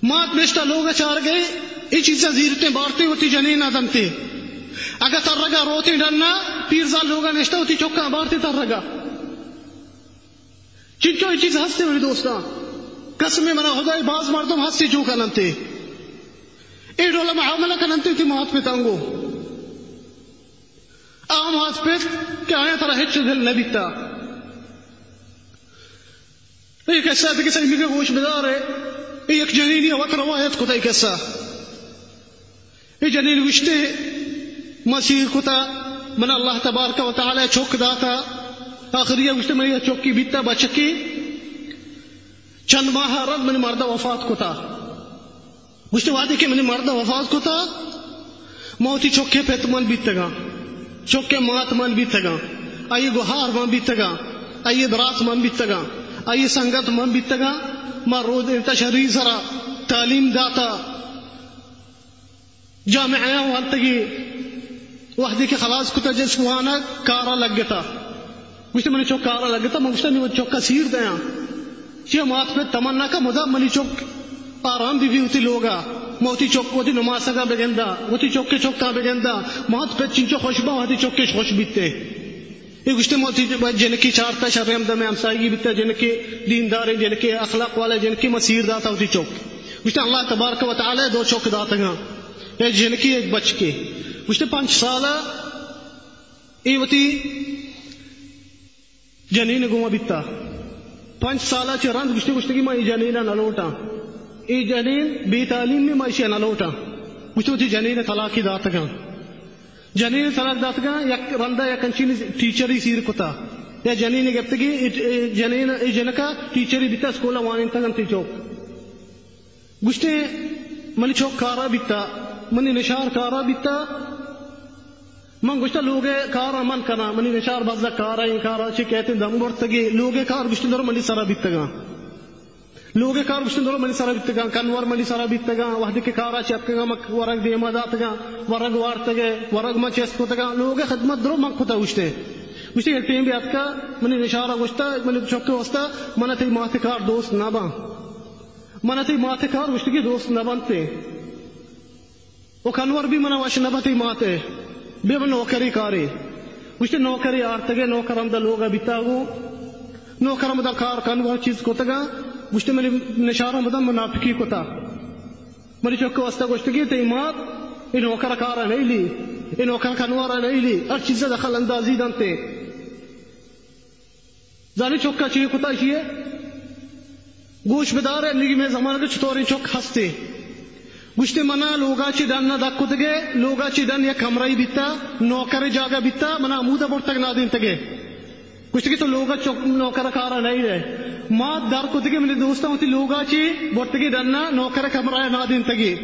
مات نشتہ لوگ چارگئے، اے چیزاں زیرتیں بارتیں وتی جنین دنتے۔ اگہ ترگا روتے ڈنا، پیرزال لوگا نشتہ وتی چکاں بارتے ترگا۔ چنچو اے چیز ہستے منی دوستاں۔ قسم منا خدائے باز مردم ہستے چو کننتے۔ اے ڈولا معاملہ کننتے وتی مات پتاں گو۔ آ مات پت کہ آیاں ترا ہچ دل نہ بیتا۔ اے قصہ دگہ سہی مگہ گوش بدارے۔ اے یک جنینی وت روایت کتا اے قصہ۔ اے جنین گوشتے، ما سیر کتا، من اللہ تبارک و تعالی چک داتا۔ آخری گوشتے، منی چکی بیتا بچکی، چند ماہ رند منی مرد وفات کتا۔ گوشتے، وہدے کہ منی مرد وفات کتا، ما وتی چکے پت من بیتگاں، چکے مات من بیتگاں، آئی گہار من بیتگاں، آئی برات من بیتگاں، آئی سنگت من بیتگاں۔ ما روز انت شری سرا تعلیم داتا، جامعہ وانتگی۔ وہدے کہ خلاص کتا جس وانگ کارا لگتا۔ گوشتے، منی چک کارا لگتا، من گوشتا، نی وتی چکا سیر دیاں۔ چیا مات پت تمنا کا مدام منی چک آرام بی بی وتی لوگا، ما وتی چک وتی نماسگا بگندا، وتی چک چکا بگندا، مات پت چنچو خوش با وتی چکش خوش بیتے۔ اے گوشتے، ما وتی جنکی چارتا، شر ہمدا میں ہمسائیگی بیتا، جنکی دینداریں، جنکی اخلاق والے، جنکی ما سیر داتا وتی چک۔ گوشتے، اللہ تبارک و تعالی دو چک داتگاں، اے جنکی ایک بچکے۔ گوشتے، پنچ سالا اے وتی جنین گوما بیتا۔ پنچ سالا چہ رند گوشتے، گوشتگی، ما اے جنینا نہ لوٹاں، اے جنین بے تعلیم، ما اشیا نہ لوٹاں۔ گوشتے، وتی جنین طلاقی داتگاں۔ جنین طلاق داتگاں، یک رندا یک انچین ٹیچری سیر کتا، یا جنین گپتگی، اے، اے جنین، اے جنکا ٹیچری بیتا، اسکولا وانینتگ انت اے چوک۔ گوشتے، منی چوک کارا بیتا، منی نشار کارا بیتا۔ من گوشتا، لوگے کارا من کناں، منی نشار بزگ کارا، اے کارا چہ کیتیں دم برتگی، لوگے کار گوشتے درو منی سرا بیتگاں۔ لوگے کار گوشتے درو منی سرا بیتگاں، کنور منی سرا بیتگاں، وہدے کہ کارا چہ اتکگاں، من ورگ دیما داتگاں، ورگ وارتگے، ورگ من چست کتگاں، لوگے خدمت درو من کتا گوشتے۔ گوشتے، یک ٹیم بی اتکا، منی نشارا گوشتا، منی چکے واسطہ، من تئی ماتے کار دوست نہ باں۔ من تئی ماتے کار گوشتگی دوست نہ بنتے۔ و کنور بی منا وش نہ بتی ماتے، بے من نوکری کاری۔ گوشتے، نوکری آرتگے، نوکر ہمدا لوگا بیتا گو۔ نوکر ہمدا کار کنور چیز کتگا۔ گوشتے، منی نشار ہمدا منافقی کتا۔ منی چک واسطہ گوشتگی، تئی مات اے نوکر کارا نہیں لی، اے نوکر کنوارا نہیں لی، ہر چیز دخل اندازی دنتے۔ زانی چکا چی کتا اشیے؟ گوش بدار، نگی میں زمانگ چطوریں چک ہستے۔ گوشتے، منا لوگا چی ڈن نہ دک کتگے، لوگا چی ڈن یک کمرہ بیتا، نوکر جاگہ بیتا، منا ہمودا برتگ نادینتگے۔ گوشتے کہ تو لوگا چک نوکر کارا نہیں رہے۔ مات در کتگے منی دوستاں وتی لوگا چی برتگی ڈنا نوکر کمرہ نادینتگی۔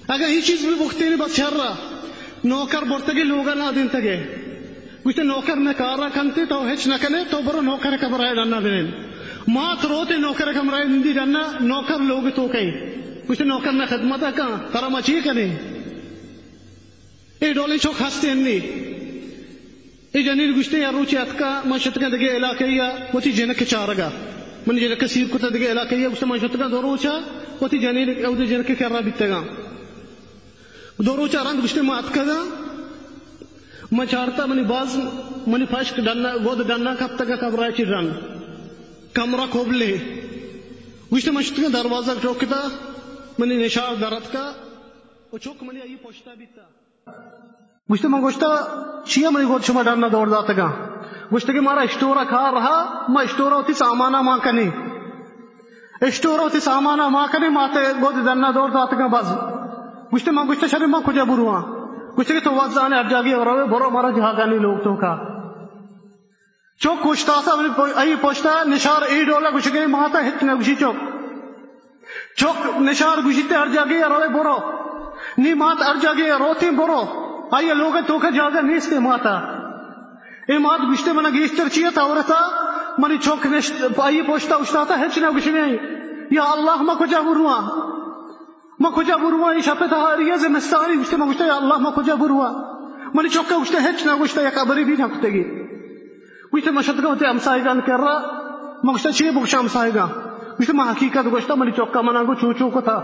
اگاں اے چیز بہ بگتینی بس شر ء، نوکر برتگی لوگ ء نادینتگے۔ گوشتے، نوکر مئے کار ء کنتے، تو ہچ نہ کنے، تو برو نوکر ء کمرہ ء ڈنا بنند۔ مات روت نوکر ء کمرہ ء نندی ڈنا، نوکر لوگ ء توک ء۔ گوشتے، نوکر مئے خدمت ء کن، ترا ما چی کنیں؟ اے ڈولیں چک ہستے انی۔ اے جنین گوشتے، یا روچے اتکا، من شتگاں دگہ علاقہ یا وتی جنک چارگا۔ من جنک سیر کتا دگہ علاقہ یا، گوشتے، من شتگاں دو روچا وتی جنین، اودے جنک کرا بیتگاں۔ دو روچا رند گوشتے، من اتکگاں، من چارتا منی باز، منی پشک ڈنا، گود ڈنا کپتگا کمرہ چی رند۔ کمرہ کوبلے۔ گوشتے، من شتگاں دروازہ ٹوکتا، منی نشار در اتکا، و چک منی آئی پشتا بیتا۔ گوشتے، من گوشتا، چیا منی گود شما ڈنا دور داتگاں؟ گوشتے کہ مارا اسٹورا کار رہا، ما اسٹورا وتی سامانا ما کنیں۔ اسٹورا وتی سامانا ما کنیں، ما تے گود ڈنا دور داتگاں بس۔ گوشتے، من گوشتا، شرے ما کجا برواں؟ گوشتے کہ تو وت زانے ہر جاگے روے، برو مارا جاگہ نی لوگ توکا۔ چک اوشتاتا منی پ-، آئی پشتا نشار اے ڈولا گوشگے، ماتا ہچ نہ گوشی چک۔ چک نشار گوشیتے ہر جاگے ء روے برو۔ نی مات ہر جاگے ء روتیں برو۔ آئی ء لوگ ء توک ء جاگہ نیست اے ماتا۔ اے مات گوشتے منا گیشتر چی ات عورتا؟ منی چک نشت، آئی پشتا اوشتاتا ہچ نہ گوشگے۔ یا اللہ ما کجا برواں؟ ما کجا برواں؟ اے شپ ء تہاری ء زمستانی گوشتے، ما گوشتا یا اللہ ما کجا برواں؟ منی چک ء گوشتے ہچ نہ گوشتا، یک ہبرے بھی نہ کتگی۔ گوشت، من شتگاں وتی ہمساہگان کرا۔ من گوشتا، چے بگوشاں ہمساہگان؟ گوشت، من حقیقت گوشتا، منی چکا منا گو چو چو کتا۔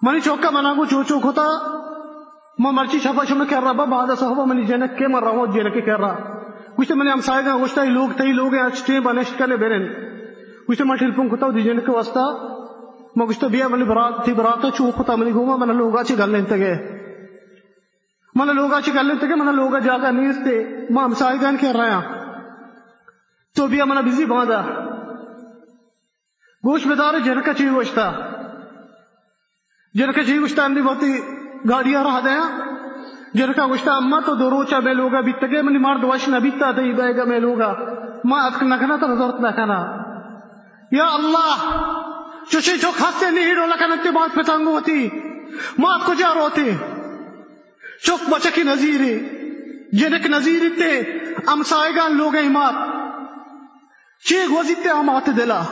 منی چکا منا گو چو چو کتا۔ من مرچی شپا شمے کرا با، بعد صحبا منی جنک کے، من رواں جنک کرا۔ گوشت، منی ہمساہگان گوشتا، اے لوگ تئی لوگ ایں، اچ ٹیم با نشت کنے برن۔ گوشت، من ٹیلیفون کتا وتی جنک واسطہ۔ من گوشتا، بیا منی برات، تئی براتا چو کتا منی گوما، من لوگا چہ گلینتگے۔ من لوگا چہ گلینتگے، من لوگا جاگہ نیستے، ما ہمساہگان کرا آں۔ تو بیا منا بزی باندا۔ گوش بدار، جنکا چی گوشتا۔ جنکا چی گوشتا، انی وتی گاڑیا راہ دیاں۔ جنکا گوشتا، اماں تو دو روچا مئے لوگا بیتگے، منی مرد وش نہ بیتا تئی بیگا مئے لوگا۔ ما اتک نہ کناں، ترا زرت نہ کناں۔ یا اللہ، چوشیں چک ہستے نی، اے ڈولا کننتے مات پتاں گوں وتی۔ مات کجا روتے؟ چک بچکی نزیرے، جنک نزیرتے، ہمساہگان لوگئیں مات۔ چے گوزیتے آ مات دلا؟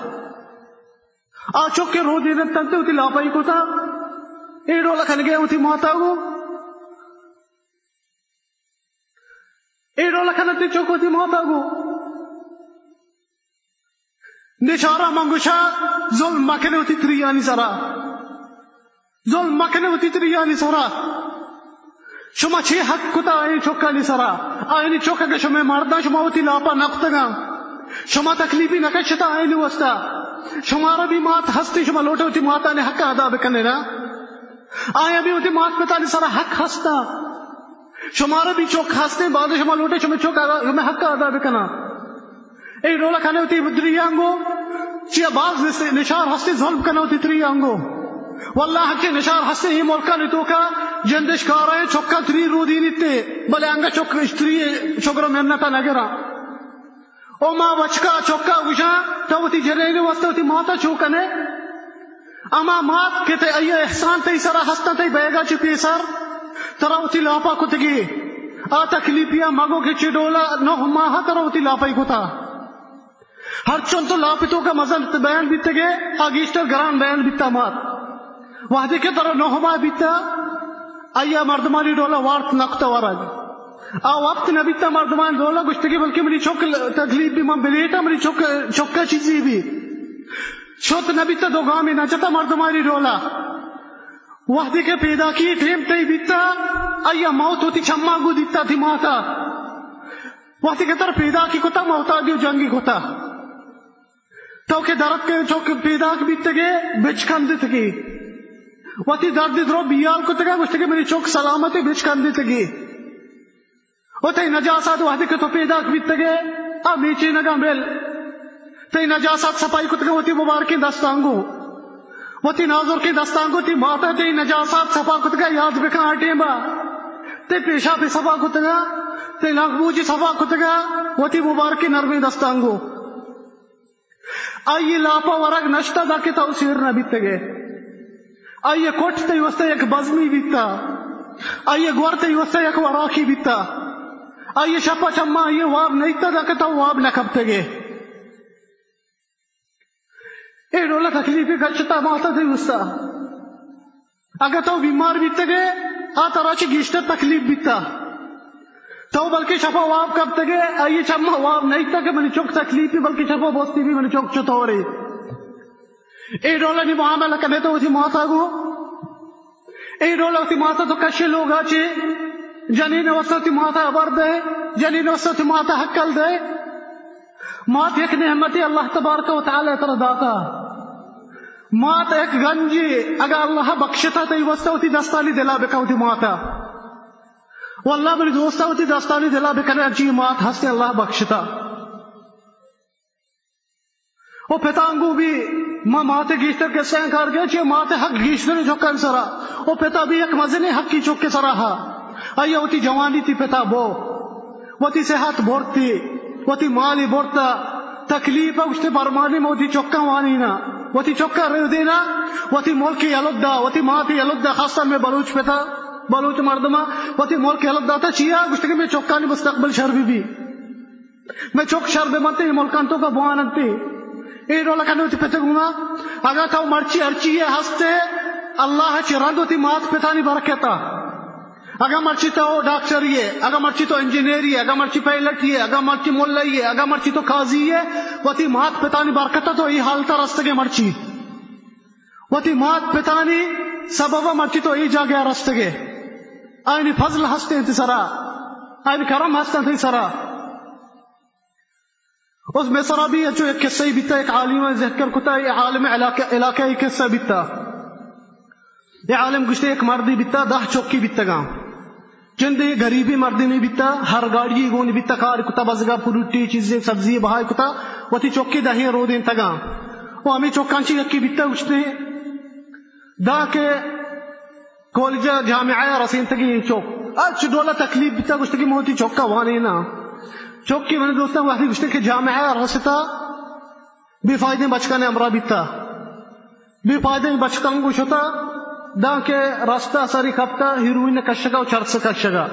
آ چک کہ رودینتنتے وتی لاپائی کتا، اے ڈولا کنگے وتی ماتا گوں۔ اے ڈولا کننتے چک وتی ماتا گوں۔ نشارا من گوشاں، ظلم مکنے وتی تریانی سرا۔ ظلم مکنے وتی تریانی سرا۔ شما چے حق کتا آئی چکانی سرا؟ آئینی چک اگہ شمے مرداں، شما وتی لاپا نہ کتگاں۔ شما تکلیفی نہ کشتا آئینی واسطہ۔ شمارا بھی مات ہستی، شما لوٹے وتی ماتانی حق ادا بکنے نا۔ آیا بھی وتی مات پتانی سرا حق ہستا۔ شمارا بھی چک ہستیں، بعد شما لوٹے شمے چک ادا، شمے حق ادا بکناں۔ اے ڈولا کنے وتی تریانگو، چیا باز نس-، نشار ہستے ظلم کنے وتی تریانگو۔ واللہ ہنچے نشار ہستے اے ملکانی توکا، جندش کارائیں چکا تری رودینیتے، بلے انگا چک اشتری شگر و منتا نگراں۔ او ما بچکا چکا گوشاں، تو وتی جنین واسطہ وتی ماتا چو کنے؟ اما مات کہ تئی آئی احسان تئی سرا ہستاں، تئی بیگا چہ پیسر ترا وتی لاپا کتگی۔ آ تکلیفیا مگو کہ چہ ڈولا نہ ماہ ترا وتی لاپائی کتا۔ ہرچن تو لاپ توکا مزن بیان بیتگے، آ گیشتر گران بیان بیتا مات۔ وہدے کہ ترا نہ ماہ بیتا، آیا مردمانی ڈولا وارت نہ کتا ورگ۔ آ وقت نہ بیتا مردمانی ڈولا گوشتگی، بلکہ منی چک تکلیف بی، من بلیٹا منی چک، چکا چیزی بی۔ شت نہ بیتا، دو گامی نہ جتا مردمانی ڈولا۔ وہدے کہ پیداکی ٹیم تئی بیتا، آیا موت وتی چماں گو دیتا تئی ماتا۔ وہدے کہ ترا پیداکی کتا، موتادی و جنگی کتا۔ تو کہ درت کہ چک پیداک بیتگے، بچکندتگی۔ وتی درد درو بیال کتگا، گوشتگے منی چک سلامت، بچکندتگی۔ و تئی نجاسات وہدے کہ تو پیداک بیتگے، آ میچینگاں بل۔ تئی نجاسات صفائی کتگا وتی مبارکیں دستانگو۔ وتی نازرکیں دستانگو تئی ماتا تئی نجاسات صفا کتگا، یاد بکن آ ٹیما۔ تئی پیشاپی صفا کتگا، تئی ناکبوجی صفا کتگا، وتی مبارکیں نرمیں دستانگو۔ آئی لاپا ورگ نشتا داں کہ تو سیر نہ بیتگے۔ آئی کٹ تئی واسطہ یک بزمی بیتا۔ آئی گور تئی واسطہ یک وراکی بیتا۔ آئی شپا چماں آئی واب نہ دیتا داں کہ تو واب نہ کپتگے۔ اے ڈولا تکلیفی کشتا ماتا تئی واسطہ۔ اگہ تو بیمار بیتگے، آ ترا چہ گیشتر تکلیف بیتا۔ تو بلکہ شپا واب کپتگے، آئی چماں واب نہ دیتا کہ منی چک تکلیفی، بلکہ شپا بوستی بی منی چک چطورے۔ اے ڈولانی معاملہ کنے تو وتی ماتا گو۔ اے ڈولا وتی ماتا تو کشے لوگا چے، جنین واسطہ وتی ماتا ہبر دے، جنین واسطہ وتی ماتا ہکل دے۔ مات یک نعمتے اللہ تبارک و تعالی ترا داتا۔ مات یک گنجے، اگاں اللہ بخشتا تئی واسطہ وتی دستانی دلا بکن وتی ماتا۔ واللہ منی دوستا وتی دستانی دلا بکن، انچی مات ہستے اللہ بخشتا۔ و پتانگو بی ما ماتے گیشتر کسہ کار گئے، چہ ماتے حق گیشتر چکان سرا۔ و پتا بی یک مزنیں حقی چکے سرا ہا۔ آیا وتی جوانی تی پتا بو۔ وتی صحت برتی، وتی مالی برتا، تکلیف ء گوشتے پرمانی ما وتی چکاں وانینا، وتی چکاں ریودینا، وتی ملک یلدا، وتی مات یلدا، خاصا میں بلوچ پتا، بلوچ مردما، وتی ملک یلدا تا چیا گوشتے کہ میں چکانی مستقبل شر بی بی۔ میں چک شر بہ بنت، اے ملکان توکا بوان انت۔ اے ڈولا کنے وتی پت گوما، اگاں تو مرچی ہرچی ئے ہستے، اللہ چہ رند وتی مات پتانی برکتا۔ اگاں مرچی تو ڈاکٹری ئے، اگاں مرچی تو انجینئری ئے، اگاں مرچی پائلٹی ئے، اگاں مرچی ملائی ئے، اگاں مرچی تو قاضی ئے، وتی مات پتانی برکت ءَ تو اے حالت ءَ رستگ ئے مرچی۔ وتی مات پتانی سبب ءَ مرچی تو اے جاگہ ءَ رستگ ئے۔ آیانی فضل ہست انت تئی سرا، آیانی کرم ہست انت تئی سرا۔ اس مصر ءَ بھی انچو یک قصہ بیتا، یک عالم ذکر کتا، اے عالم علاقہ، علاقہ ءِ قصہ بیتا۔ اے عالم گوشتے، یک مردی بیتا، دہ چوکی بیتگاں۔ جندے غریبی مردی نہیں بیتا، ہر گاڑی گونی بیتا، کار کتا، بزگا فروٹی چیزیں سبزی بہائی کتا، وتی چوکی دہیں رودینتگاں۔ و ہمیں چوکاں چی یکی بیتا، گوشتے، داں کہ کالج ءَ جامعہ ءَ رسینتگی اے چوک۔ ہرچ ڈولا تکلیف بیتا، گوشتگی من وتی چوکا وانیناں۔ چوکی من دوستاں وہدی گوشتے کہ جامعہ ءَ رستا، بے فائدیں بچکانے ہمراہ بیتا۔ بے فائدیں بچکاں گو شتا، داں کہ رستہ سری کپتا، ہیروئن کشگا و چرس کشگا۔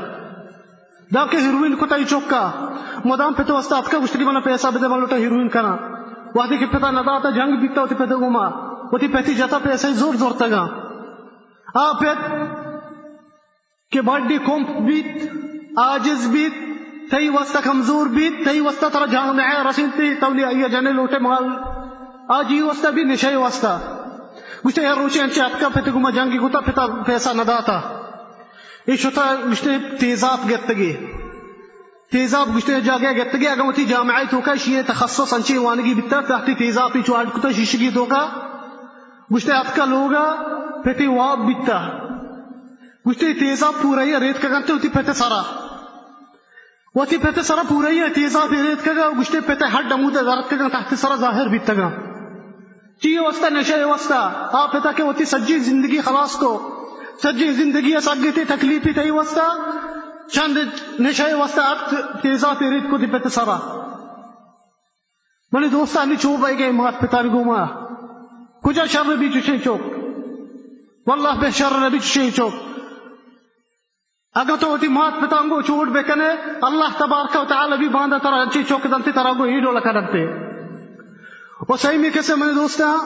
داں کہ ہیروئن کتا اے چوکا، مدام پت واسطہ اتکا، گوشتگی منا پیسہ بدے، من لوٹا ہیروئن کناں۔ وہدی کہ پتا نداتا، جنگ بیتا وتی پت گوما، وتی پتی جتا، پیسہ زور زورتگاں۔ آ پت کہ بڈی کمپ بیت، عاجز بیت، تئی واسطہ کمزور بیت، تئی واسطہ ترا جامعہ رسینتی، تو نی آئی جنے لوٹے مال، آ جی واسطہ بھی نشے واسطہ۔ گوشتے، ہر روچے انچے اتکا پت گوما جنگی کتا، پتا پیسہ نداتا۔ اے شتا گوشتے تیزاب گتگی۔ تیزاب گوشتے جاگہ گتگی، اگاں وتی جامعہ توکا شیئے تخصص انچے وانگی بیتا، تحتی تیزابی چو اڈ کتا شیشگی توکا۔ گوشتے اتکا لوگا، پتی واب بیتا۔ گوشتے تیزاب پورا ریت کگنتے وتی پت سرا۔ وتی پت سرا پورا تیزاب ریت کگا، گوشتے پت ہڈ ہمودا درد کگا، تحت سرا ظاہر بیتگا۔ چی واسطہ؟ نشہ واسطہ۔ آ پتا کہ وتی سجی زندگی خلاص کو، سجی زندگی سگتی تکلیفی تئی واسطہ، چند نشہ واسطہ ات تیزا تیریت کو دی پت سرا۔ منی دوستانی چو بئیگے مات پتانی گوما، کجا شر بی چشیں چوک؟ واللہ بے شر نبی چشیں چوک۔ اگاں تو وتی مات پتاں گوں چوٹ بہ کن ئے، اللہ تبارک و تعالی بی باندا ترا انچیں چک دنت، ترا گوں اے ڈول کننت۔ و سیمی کسے منی دوستاں،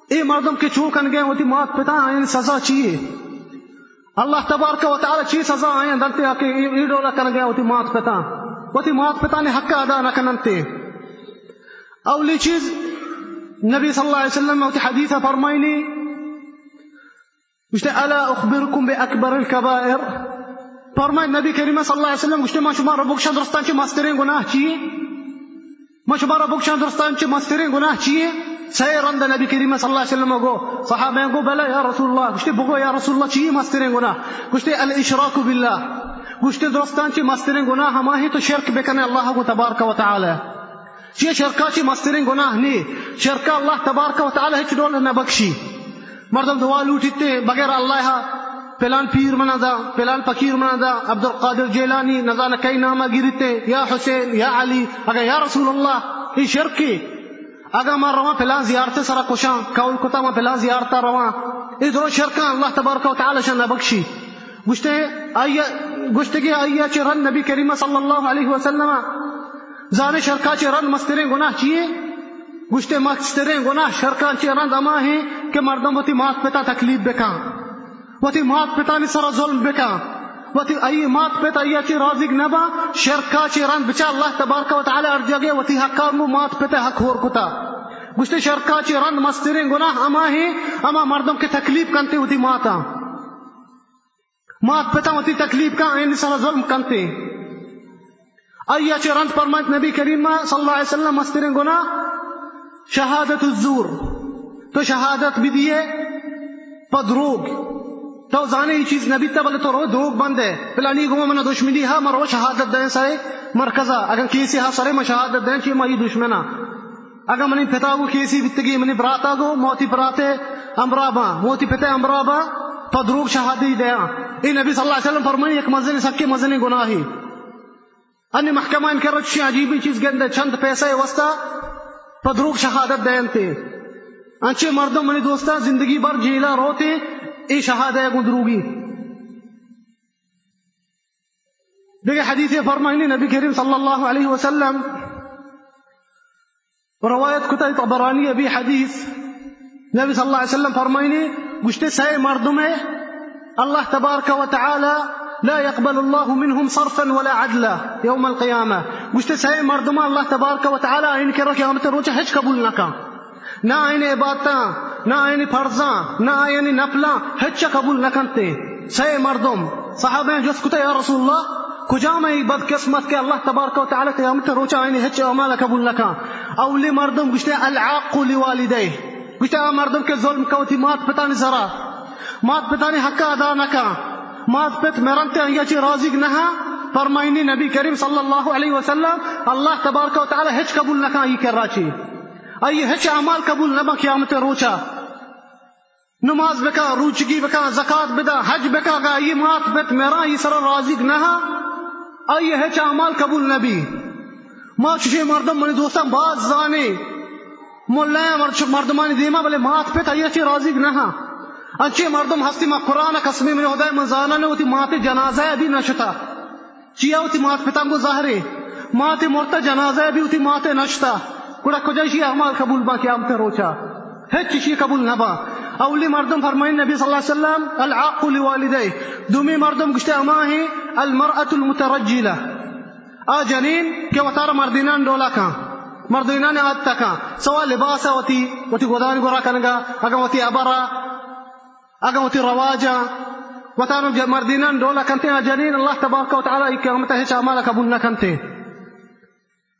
اے مردم کہ چو کنگے وتی مات پتاں، آیانی سزا چی اے؟ اللہ تبارک و تعالی چی سزا آیاں دنت کہ اے، اے ڈول کنگے وتی مات پتاں، وتی مات پتانی حق ادا نہ کننت؟ اولی چیز، نبی صلی اللہ علیہ وسلم وتی حدیث فرمائنی، گوشتے، الا اخبرکم باکبر الکبائر؟ فرمائے نبی کریم صلی اللہ علیہ وسلم، گوشتے، ما شما را بگشاں درستاں چہ مستریں گناہ چی؟ ما شما را بگشاں درستاں چہ مستریں گناہ چی؟ سئے رند نبی کریم صلی اللہ علیہ وسلم گو، صحابہ گو، بلے یا رسول اللہ۔ گوشتے، بگو یا رسول اللہ، چی مستریں گناہ؟ گوشتے، الاشراک باللہ۔ گوشتے، درستاں چہ مستریں گناہ ہما ہیں تو شرک بکنے اللہ کو تبارک و تعالی۔ چی شرکا چی مستریں گناہ نی، شرکا اللہ تبارک و تعالی ہچ ڈول نہ بخشی۔ مردم دعا لوٹیتے بغیر اللہ ءَ، پلان پیر منا دا، پلان فقیر منا دا، عبدالقادر جیلانی، نزانہ کئی نام گیریتے، یا حسین، یا علی، اگا یا رسول اللہ، اے شرکی۔ اگا ما رواں پلان زیارت سرا کشاں، قول کتا ما پلان زیارت رواں، اے درو شرکاں، اللہ تبارک و تعالی شان نہ بخشی۔ گوشتے، آئی، گوشتے کہ آئی چہ رند نبی کریم صلی اللہ علیہ وسلم زانے شرکا چہ رند مستریں گناہ چیے؟ گوشتے، مستریں گناہ شرکاں چہ رند ہما ہیں کہ مردم وتی مات پتا تکلیف بکاں، وتی مات پتانی سرا ظلم بکاں، وتی ای مات پتا ای چہ راضی نہ باں، شرکا چہ رند بچا اللہ تبارک و تعالی ہر جگہ وتی حقاں گوں مات پتا حق ہور کتا۔ گوشتے، شرکا چہ رند مستریں گناہ ہما ہیں، ہما مردم کہ تکلیف کنتے وتی ماتاں۔ مات پتاں وتی تکلیف کاں، آیانی سرا ظلم کنتے۔ آئی چہ رند فرمائت نبی کریم صلی اللہ علیہ وسلم، مستریں گناہ شہادت الزور، تو شہادت بدیے پہ دروگ۔ تو زانے اے چیز نبیتا، بلے تو رو دروگ بندے، پلانی گوما منا دشمنی ہا، من رو شہادت دیں سرے مرکزا، اگن کیسی ہا سرے من شہادت دیں چی ما اے دشمنا۔ اگاں منی پتا گو کیسی بیتگی، منی براتا گو، موتی براتے ہمراہ باں، موتی پتے ہمراہ باں، پہ دروگ شہادی دیاں۔ اے نبی صلی اللہ علیہ وسلم فرمائی، یک مزنی سکے مزنی گناہی۔ انی محکمہ ان کر چی عجیبی چیز گندے، چند پیسہ واسطہ پہ دروگ شہادت دینتے۔ انچے مردم منی دوستاں زندگی بھر جیلا روتے، اے شہادہ گو دروگی۔ دیگہ حدیث فرمائنی نبی کریم صلی اللہ علیہ وسلم روایت کتا طبرانی ابی حدیث، نبی صلی اللہ علیہ وسلم فرمائنی، گوشتے سئے مردمے اللہ تبارک و تعالی لا يقبل الله منهم صرفا ولا عدلا يوم القيامة۔ گوشتے، سئے مردماں اللہ تبارک و تعالی آئین کرا قیامت روچا ہچ قبول نہ کن۔ نہ آئین عبادتاں، نہ آئین فرضاں، نہ آئین نفلاں، ہچ قبول نہ کنتے۔ سئے مردم۔ صحابہ جست کتا، یا رسول اللہ، کجام ای بدقسمت کہ اللہ تبارک و تعالی قیامت روچا آئین ہچ اعمال قبول نہ کن؟ اولی مردم گوشتے، العاق لوالديه۔ گوشتے، آ مردم کہ ظلم کا وتی مات پتانی سرا، مات پتانی حق ادا نہ کن، مات پت مرنتے آئی چی راضی نہ۔ فرمائنی نبی کریم صلی اللہ علیہ وسلم، اللہ تبارک و تعالی ہچ قبول نہ کن آئی کرا چی، آئی ہچ اعمال قبول نہ بن قیامت روچا۔ نماز بکا، روچگی بکا، زکات بدا، حج بکا، اگا آئی مات پت مرا آئی سرا راضی نہ، آئی ہچ اعمال قبول نہ بی۔ ما چشیں مردم منی دوستاں باز زانے، ملایاں مرچ-، مردمانی دیما، بلے مات پت آئی چی راضی نہ۔ انچیں مردم ہستی، ما قرآن قسمی، منی خدای من زاناں وتی مات جنازہ ابھی نہ شتا۔ چیا وتی مات پتاں گو زہرے، مات مرتا جنازہ ابھی وتی مات نہ شتا۔ گڑا کجا اشی اعمال قبول با قیامت روچا؟ ہچ اشی قبول نہ با۔ اولی مردم فرمائیں نبی صلی اللہ علیہ وسلم، العاق لوالديه۔ دومی مردم گشتے ہما ہیں، المرأة المترجلة۔ آ جنین کہ وتارا مردینان ڈولا کن، مردینان عادت کن، سوا لباس وتی، وتی گدان گورا کنگا، اگاں وتی ابرا، اگاں وتی رواجا، وتارا ج-، مردینان ڈولا کنتے، آ جنین اللہ تبارک و تعالی ای قیامت ہچ اعمال قبول نہ کنتے۔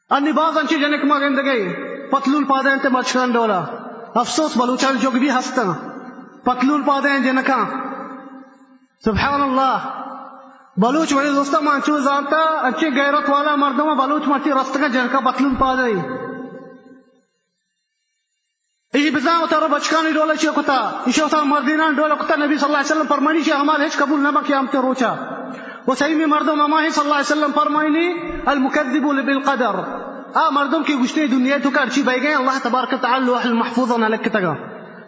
انی باز انچیں جنک ما گندگے، پتلون پادے انت مچکان ڈولا۔ افسوس، بلوچان جوگ بھی ہستاں، پتلون پادے ہیں جنکاں۔ سبحان اللہ۔ بلوچ وڑے دوستا ما انچو زانتا، انچیں غیرت والا مردم بلوچ مرچی رستگا جنکا پتلون پادے۔ ای بزاں وتارا بچکانی ڈولا چی کتا، ایشی وتا مردینان ڈولا کتا، نبی صلی اللہ علیہ وسلم فرمانی چی اعمال ہچ قبول نہ با قیامت روچا۔ و سیمی مردم ہما ہیں صلی اللہ علیہ وسلم فرمائنی، المکذب بالقدر۔ آ مردم کہ گشتے دنیا تو کر چی بہ گئے، اللہ تبارک و تعالی لوح المحفوظ نہ لکھتگا۔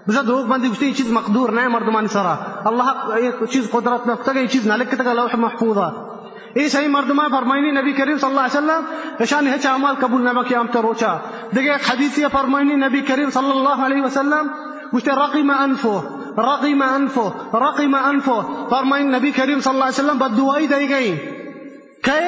بزاں دروگ بندی گشتے، یہ چیز مقدور نہ ہے مردمانی سرا۔ اللہ ایک چیز قدرت نہ کتگا، یہ چیز نہ لکھتگا لوح محفوظا۔ اے سہی مردماں فرمائنی نبی کریم صلی اللہ علیہ وسلم، اشانی ہچ اعمال قبول نہ با قیامت روچا۔ دگہ ایک حدیثی فرمائنی نبی کریم صلی اللہ علیہ وسلم، گوشتے، رغم انفه، رغم انفه، رغم انفه۔ فرمائنی نبی کریم صلی اللہ علیہ وسلم بددعائی دے گئی۔ کہ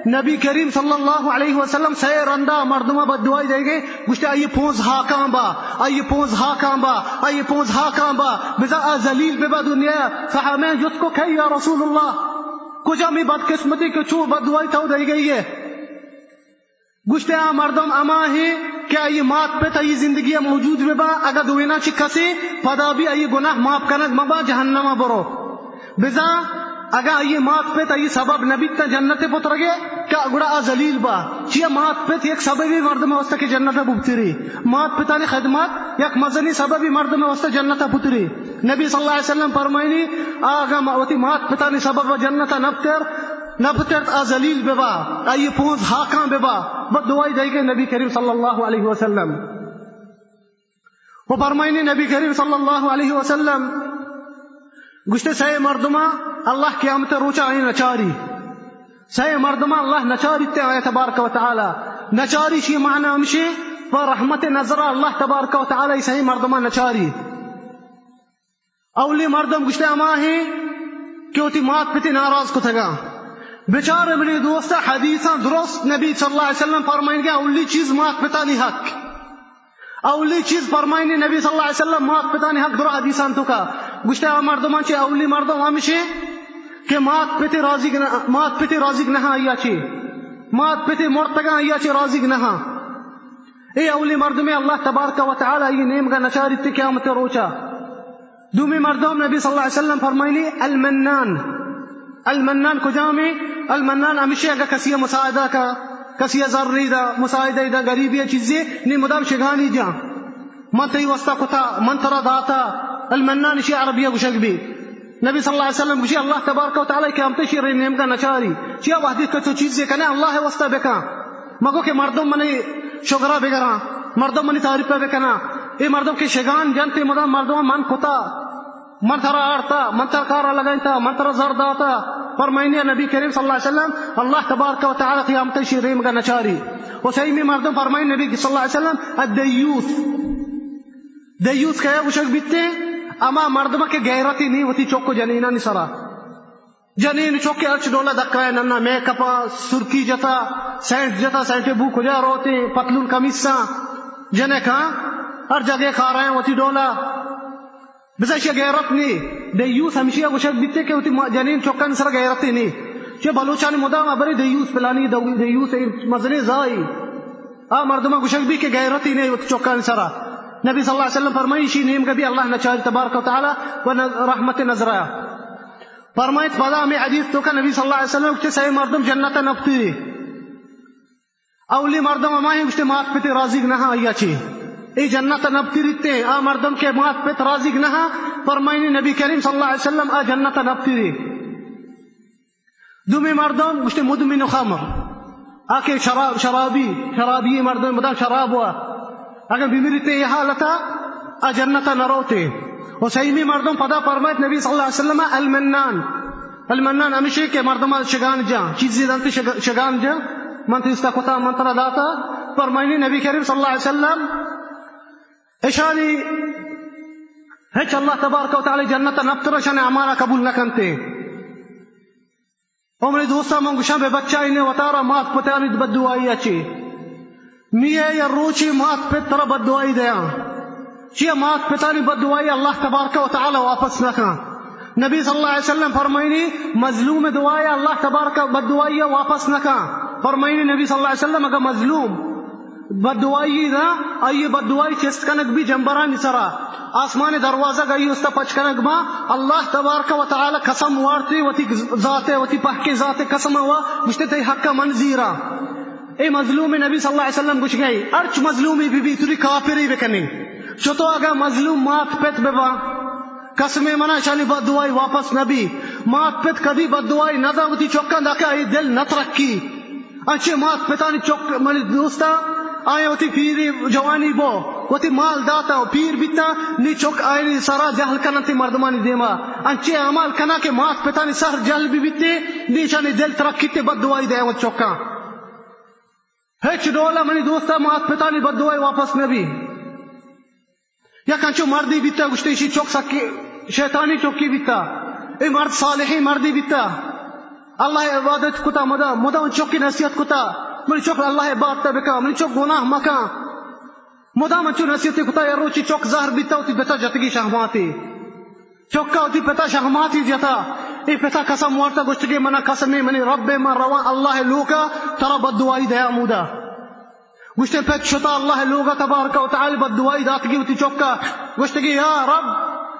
نبی کریم صلی اللہ علیہ وسلم سئے رندا مردماں بددعائی دے گئے، گوشتے، آئی پونز ہاکاں با، آئی پونز ہاکاں با، آئی پونز ہاکاں با، بزاں آ ذلیل ببا دنیا۔ صحابہ جست کو، کئی یا رسول اللہ؟ کجا می بدقسمتی کہ چو بددعائی تو دئی گئی ہے؟ گوشتے، آ مردم ہما ہیں کہ آئی مات پت آئی زندگی موجود ببا، اگا دوینا چی کسے پدا بھی آئی گناہ معاف کنگ مبا، جہنم برو۔ بزاں اگا آئی مات پت آئی سبب نبیت جنت پترگے، کہ گڑا آ ذلیل با۔ چیا مات پت یک سببی مردم واسطہ کہ جنت ببتری۔ مات پتانی خدمت یک مزنی سببی مردم واسطہ جنت پتری۔ نبی صلی اللہ علیہ وسلم فرمائنی، آ اگاں ما-، وتی مات پتانی سبب ء جنت ء نپتر، نپترت، آ ذلیل ببا، آئی پونز ہاکاں ببا، بد دعائی دئیگے نبی کریم صلی اللہ علیہ وسلم۔ و فرمائنی نبی کریم صلی اللہ علیہ وسلم گوشتے، سئے مردماں اللہ قیامت روچا آئی نچاری۔ سئے مردماں اللہ نچاری تے آیا تبارک و تعالی۔ نچاری شی معنی ہمشی، پہ رحمت نظر اللہ تبارک و تعالی سئے مردماں نچاری۔ اولی مردم گوشتے ہما ہیں کہ وتی مات پتی ناراض کتگا۔ بچار منی دوست، حدیثاں درست نبی صلی اللہ علیہ وسلم فرمائنگے، اولی چیز مات پتانی حق۔ اولی چیز فرمائنی نبی صلی اللہ علیہ وسلم مات پتانی حق درو حدیثاں تو کا۔ گوشتے آ مردمان چے اولی مردم ہمشے کہ مات پتی راضی نہ، مات پتی راضی نہ آیا چے۔ مات پتی مرتگا آیا چے راضی نہ۔ اے اولی مردمے اللہ تبارک و تعالی ای نیمگا نچاریت قیامت روچا۔ دومی مردم نبی صلی اللہ علیہ وسلم فرمائنی المنان۔ المنان کجامے؟ المنان ہمشی اگا کسی مساعدہ کا، کسی زر دا، مساعدہ دا، غریبی چیزے نی مدام شگانی جا۔ من تئی واسطہ کتا، من ترا داتا۔ المنان اشی عربی گوشگ بی۔ نبی صلی اللہ علیہ وسلم گوشی، اللہ تبارک و تعالی قیامت شی رے نیمگا نچاری۔ چیا وحدی کہ تو چیزے کنے اللہ واسطہ بکن۔ مگو کہ مردم منی شگرا بگراں، مردم منی تعریف بکناں۔ اے مردم کہ شگان جنت، اے مدام مردم من کتا، من ترا آرتا، من ترا کارا لگائینتا، من ترا زر داتا۔ فرمائنی نبی کریم صلی اللہ علیہ وسلم، اللہ تبارک و تعالی قیامت شی ریمگا نچاری۔ و سیمی مردم فرمائنی نبی صلی اللہ علیہ وسلم، الدیوث۔ دیوث کیا گوشگ بیتے؟ اما مردم کہ غیرتی نہیں وتی چوک و جنینانی سرا۔ جنین چکے ہرچ ڈولا دکا ہے، ننا میک اپا، سرکی جتا، سینٹ جتا، سینٹے بو کجا روتے، پتلون کمیساں جنکاں ہر جگہ کھارائیں وتی ڈولا۔ بزاں ایشی غیرت نی۔ دیوس ہمیشی گوشگ بیتے کہ وتی ما-، جنین چکانی سر غیرتے نی۔ چہ بلوچانی مدام ہبرے دیوس پلانی دو-، دیوس اے مزنیں زائی۔ آ مردماں گوشگ بی کہ غیرتی نی وتی چکانی سرا۔ نبی صلی اللہ علیہ وسلم فرمائی، ایشی نیمگا بی اللہ نچاری تبارک و تعالی و نز-، رحمت نظرہ۔ فرمائیت پدا ہمیں حدیث توکا نبی صلی اللہ علیہ وسلم گوشتے سئے مردم جنت نپتری۔ اولی مردم ہمائیں گوشتے مات پتے راضیگ نہ آیا چی۔ اے جنت نپتریتے، آ مردم کہ مات پت راضیگ نہ، فرمائنی نبی کریم صلی اللہ علیہ وسلم آ جنت نپتری۔ دومی مردم گوشتے مدمن خمر، آ کہ شراب، شرابی، شرابی مردم بدا شراب ہوا، اگر بمیریتے یہ حالتا، آ جنتا نروتے۔ و سیمی مردم پدا فرمائیت نبی صلی اللہ علیہ وسلم المنان۔ المنان ہمیشی کہ مردم شگان جا، چیزی دنت شگ-، شگان جا، من تیستا کتا، من ترا داتا، فرمائنی نبی کریم صلی اللہ علیہ وسلم، اشانی ہچ اللہ تبارک و تعالی جنت نپتر، اشان اعمالا قبول نکنتے۔ او منی دوستاں، من گوشاں بے بچائینے وتارا مات پتانی بددعائی ءَ چی۔ میئے یا روچے مات پت ترا بددعائی دیاں۔ چیا مات پتانی بددعائی اللہ تبارک و تعالی واپس نہ کن۔ نبی صلی اللہ علیہ وسلم فرمائنی، مظلوم دعائی اللہ تبارک بددعائی واپس نہ کن۔ فرمائنی نبی صلی اللہ علیہ وسلم، اگر مظلوم بددعائی نا، آئی بددعائی چست کنگ بی جمبرانی سرا، آسمان دروازگ آئی استا پچ کنگ با، اللہ تبارک و تعالی قسم وارتی، وتی ذات، وتی پہکیں ذات قسم وا، گوشتے تئی حق من زیرا۔ اے مظلوم نبی صلی اللہ علیہ وسلم گوش گئی، ہرچ مظلومی بی بی، توری کافری بکنی۔ چو تو اگا مظلوم مات پت ببا، قسم منا شانی بددعائی واپس نبی۔ مات پت کدی بددعائی ندا وتی چکاں، داکہ آئی دل نہ ترکی۔ انچیں مات پتانی چک منی دوستاں، آیاں وتی پیری جوانی بو، وتی مال داتا و پیر بیتا، نی چک آیانی سرا جہل کننتی مردمانی دیما۔ انچیں اعمال کنا کہ مات پتانی سر جہل بی بیتے، نی ایشانی دل ترکیتے بددعائی دے وت چکاں۔ ہچ ڈولا منی دوستاں مات پتانی بددعائی واپس نبی۔ یک انچو مردی بیتا، گوشتے ایشی چک سکی شیطانی چکی بیتا۔ اے مرد صالحیں مردی بیتا۔ اللہ عبادت کتا، مدام، مدام چکی نصیحت کتا، منی چک اللہ عبادت بکا، منی چک گناہ مکا۔ مدام انچو نصیحت کتا، یا روچی چک زہر بیتا، وتی پتا جتگی شہماتی۔ چکا وتی پتا شہماتی جتا۔ اے پتا قسم وارتا، گوشتگی منا قسمے منی رب، من رواں اللہ لوکا، ترا بددعائی دیا مودا۔ گوشتے پت شتا اللہ لوگا تبارک و تعالی بددعائی داتگی وتی چکا۔ گوشتگی یا رب،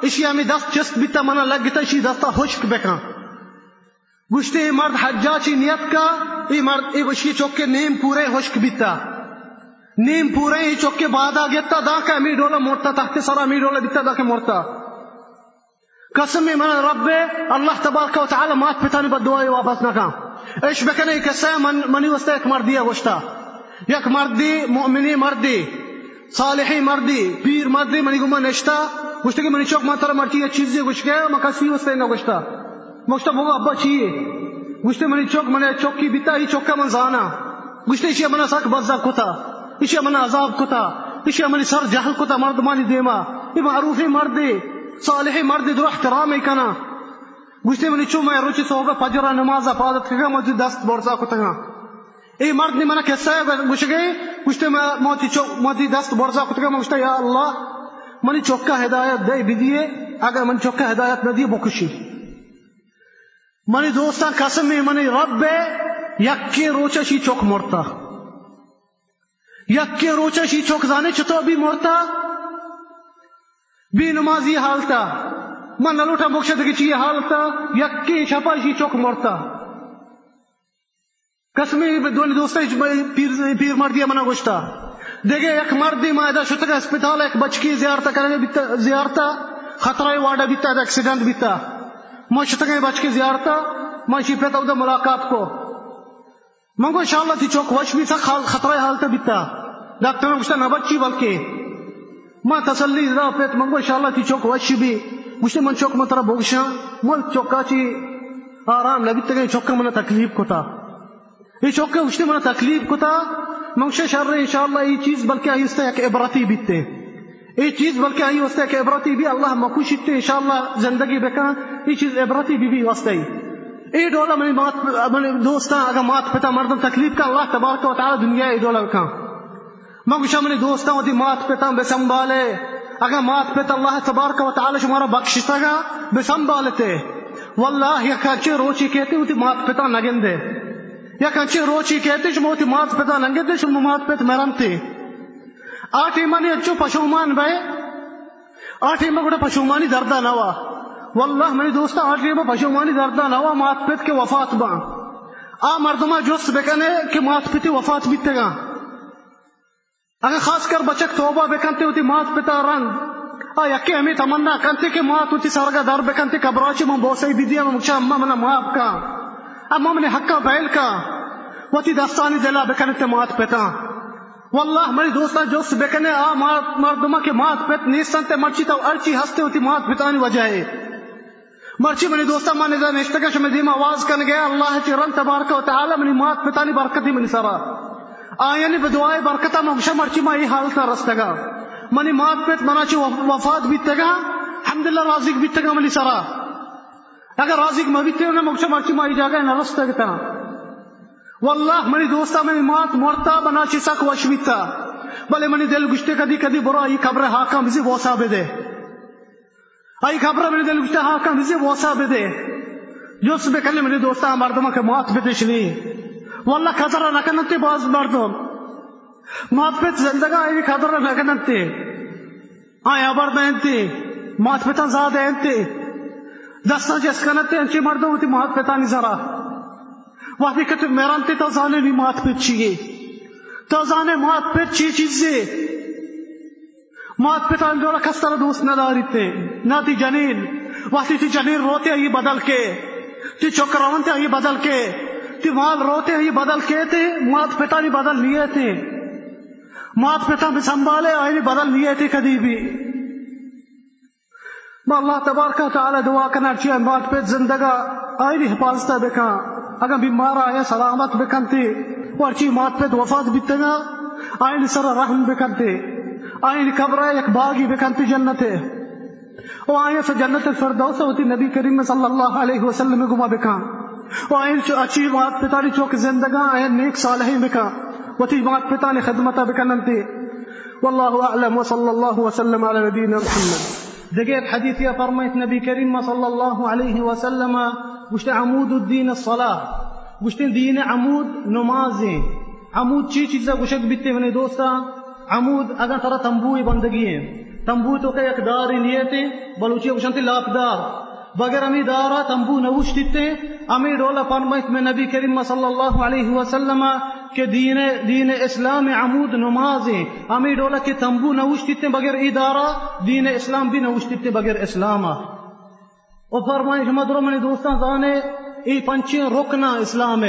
اشی ہمیں دست چست بیتا، منا لگتا اشی دستا ہشک بکن۔ گوشتے اے مرد حجاچی نیت کا، اے مرد اے وشی چکے نیم پورے ہشک بیتا۔ نیم پورے اے چکے بادا گتا، داکہ ہمیں ڈولا مرتا، تحت سرا ہمیں ڈولا بیتا، داکہ مرتا۔ قسم من رب، اللہ تبارک و تعالی مات پتانی بددعائی واپس نہ کن۔ اش بکنے قصہ من، منی واسطہ یک مردی گوشتا۔ یک مردی، مؤمنی مردی، صالحی مردی، پیر مردی منی گما نشتا۔ گوشتے کہ منی چک، من ترا مرچی یہ چیزی گوش گیا، من کسی واسطہ نہ گوشتا۔ من گوشتا بگو ابا چیے؟ گوشتے منی چک، من چکی بیتا، ای چکا من زانا۔ گوشتے ایشی منا سک بزگ کتا، ایشی منا عذاب کتا، ایشی منی سر جہل کتا مردمانی دیما۔ اے معروفیں مردے، صالحیں مردے، درو احترام کنا۔ گوشتے منی چو، من روچی صحب فجر نماز پاد اتکگا، من وتی دست برزا کتگا۔ اے مرد نے منا قصہ گوش گئے، گوشتے من، من وتی چو، من وتی دست برزا کتگا، من گوشتا یا اللہ، منی چکا ہدایت دے بدیے، اگر منی چکا ہدایت نہ دیے بکشی۔ منی دوستاں، قسم منی رب ء، یکیں روچ ء شی چک مرتا۔ یکیں روچ ء شی چک زانے چطور بی مرتا؟ بے نمازی حالتا۔ من نلوٹاں بکشت کہ چی حالتا، یکیں شپا شی چک مرتا۔ قسم دوانی دوستاں، پیر، پیر مردی منا گوشتا۔ دیگه یک مردی ما ادا شتگ اسپتال، یک بچکی زیارت کنگے بیتا، زیارتا خطرہ وارڈا بیتا، ادا ایکسیڈنٹ بیتا۔ ما شتگیں بچکی زیارتا، ما شی پت اودا ملاقات کو۔ من گو انشاءاللہ تی چوک وش بی، سک حال، خطرہ حالت بیتا۔ ڈاکٹر گوشتا نہ بچی بلکہ۔ ما تسلی دا پت، من گو انشاءاللہ تی چوک وش بی۔ گوشتے من چوک من ترا بگشاں، من چوکا چی آرام نہ بیتگیں، چوک من تکلیف کتا۔ اے چوکا گوشتے من تکلیف کتا، من گوشے شر انشاءاللہ اے چیز بلکہ آئی واسطہ یک عبرتی بیتے۔ اے چیز بلکہ آئی واسطہ یک عبرتی بی، اللہ مکوشیتے انشاءاللہ زندگی بکن، اے چیز عبرتی بی بی واسطہ۔ اے ڈولا منی مات، منی دوستاں، اگاں مات پتا مردم تکلیف کا، اللہ تبارک و تعالی دنیا اے ڈولا کن۔ من گوشاں منی دوستاں، وتی مات پتاں بہ سنبھالے۔ اگاں مات پت اللہ تبارک و تعالی شمارا بخشتگا، بہ سنبھالتے۔ واللہ یک انچیں روچی کیتے وتی مات پتاں نہ گندے۔ یک انچیں روچی کیتے شما وتی مات پتاں نہ گندے، شما مات پت مرنتے۔ آ ٹیمانی انچو پشومان بئے، آ ٹیمہ گڑا پشومانی دردا نہ وا۔ واللہ منی دوستاں، آ ٹیمہ پشومانی دردا نہ وا، مات پت کہ وفات باں۔ آ مردما جست بکنے کہ مات پتی وفات بیتگاں۔ اگاں خاص کر بچک توبہ بکنتے وتی مات پتا رند، آ یکے ہمے تمنا کنتے کہ مات وتی سرگا در بکنتے، قبرا چہ من بوسہی بدیاں، من گوشاں، اماں منا معاف کن، اماں منی حقا بیل کن، وتی دستانی دلا بکنتے مات پتاں۔ واللہ منی دوستاں، جست بکنے آ مات، مردماں کہ مات پت نیستنتے، مرچی تو ہرچی ہستے وتی مات پتانی وجہ اے۔ مرچی منی دوستاں، من ادا نشتگاں، شمئے دیما آواز کنگا، اللہ چہ رند تبارک و تعالی منی مات پتانی برکتی منی سرا۔ آیانی بہ دعائے برکتا من گوشاں مرچی ما اے حالتا رستگاں۔ منی مات پت منا چہ وف-، وفات بیتگاں، الحمدللہ راضیگ بیتگاں منی سرا۔ اگاں راضیگ مہ بیتگاں، من گوشاں مرچی ما اے جاگہ نہ رستگتاں۔ واللہ منی دوستاں، منی مات مرتا، منا چہ سک وش بیتا۔ بلے منی دل گوشتے کدی کدی برو آئی قبر ہاکاں بزی بوسا بدے۔ آئی قبر منی دل گوشتے ہاکاں بزی بوسا بدے۔ جست بکنے منی دوستاں، مردماں کہ مات پتش نی، واللہ قدر نہ کننتے باز مردم۔ مات پت زندگا آئی قدر نہ کننتے۔ آئی ہبر نہ انتے، مات پتاں زیادہ انتے۔ دستاں جست کننتے انچیں مردم وتی مات پتانی سرا۔ وہدے کہ تو مرنتے تو زانے نی مات پت چی اے۔ تو زانے مات پت چی چیزے۔ مات پتانی ڈولا کس ترا دوست نہ داریت، نہ تی جنین۔ وہدے تی جنین روتے آئی بدل کے، تی چک رونتے آئی بدل کے، تی مال روتے آئی بدل کے، تے مات پتانی بدل نیتے۔ مات پتاں بہ سنبھالے، آئینی بدل نیتے کدی بھی۔ ما اللہ تبارک و تعالی دعا کناں، ہرچی مات پت زندگا آئینی حفاظت بکن، اگاں بیمارا آیا سلامت بکنتے، و ہرچی مات پت وفات بیتگا آئینی سر رحم بکنتے، آئینی قبرا یک باغی بکنتے جنتے، و آیا سر جنت الفردوس وتی نبی کریم صلی اللہ علیہ وسلم گما بکن، و آئین چو-، اچی مات پتانی چوک زندگا آیا نیک صالحیں بکن، وتی مات پتانی خدمتا بکننتے۔ واللہ اعلم وصلی اللہ وسلم علی نبینا محمد۔ دگہ یک حدیثے ءَ فرمائیت نبی کریم صلی اللہ علیہ وسلم ءَ گوشتے، عمود الدین الصلاۃ، گوشتے دین ءِ عمود نمازیں۔ عمود چی چیز ءَ گوشگ بیتے منی دوستاں؟ عمود اگاں ترا تمبوئے بندگی ایں، تمبو ءِ توکا یک دارے نیتے، بلوچی ءَ گوشنتے لاپدار، بگر ہمے دار ءَ تمبو نہ اوشتیتے، ہمے ڈول ءَ فرمائیت مئے نبی کریم صلی اللہ علیہ وسلم ءَ کہ دین، دین اسلام ءِ عمود نماز ایں۔ ہمے ڈول ءَ کہ تمبو نہ اوشتیت ایں بغیر اے دار ءَ، دین اسلام بھی نہ اوشتیت ایں بغیر اسلام ءَ۔ و فرمائیت، شما درو منی دوستاں زانے، اے پنچیں رکن ایں اسلام ءِ،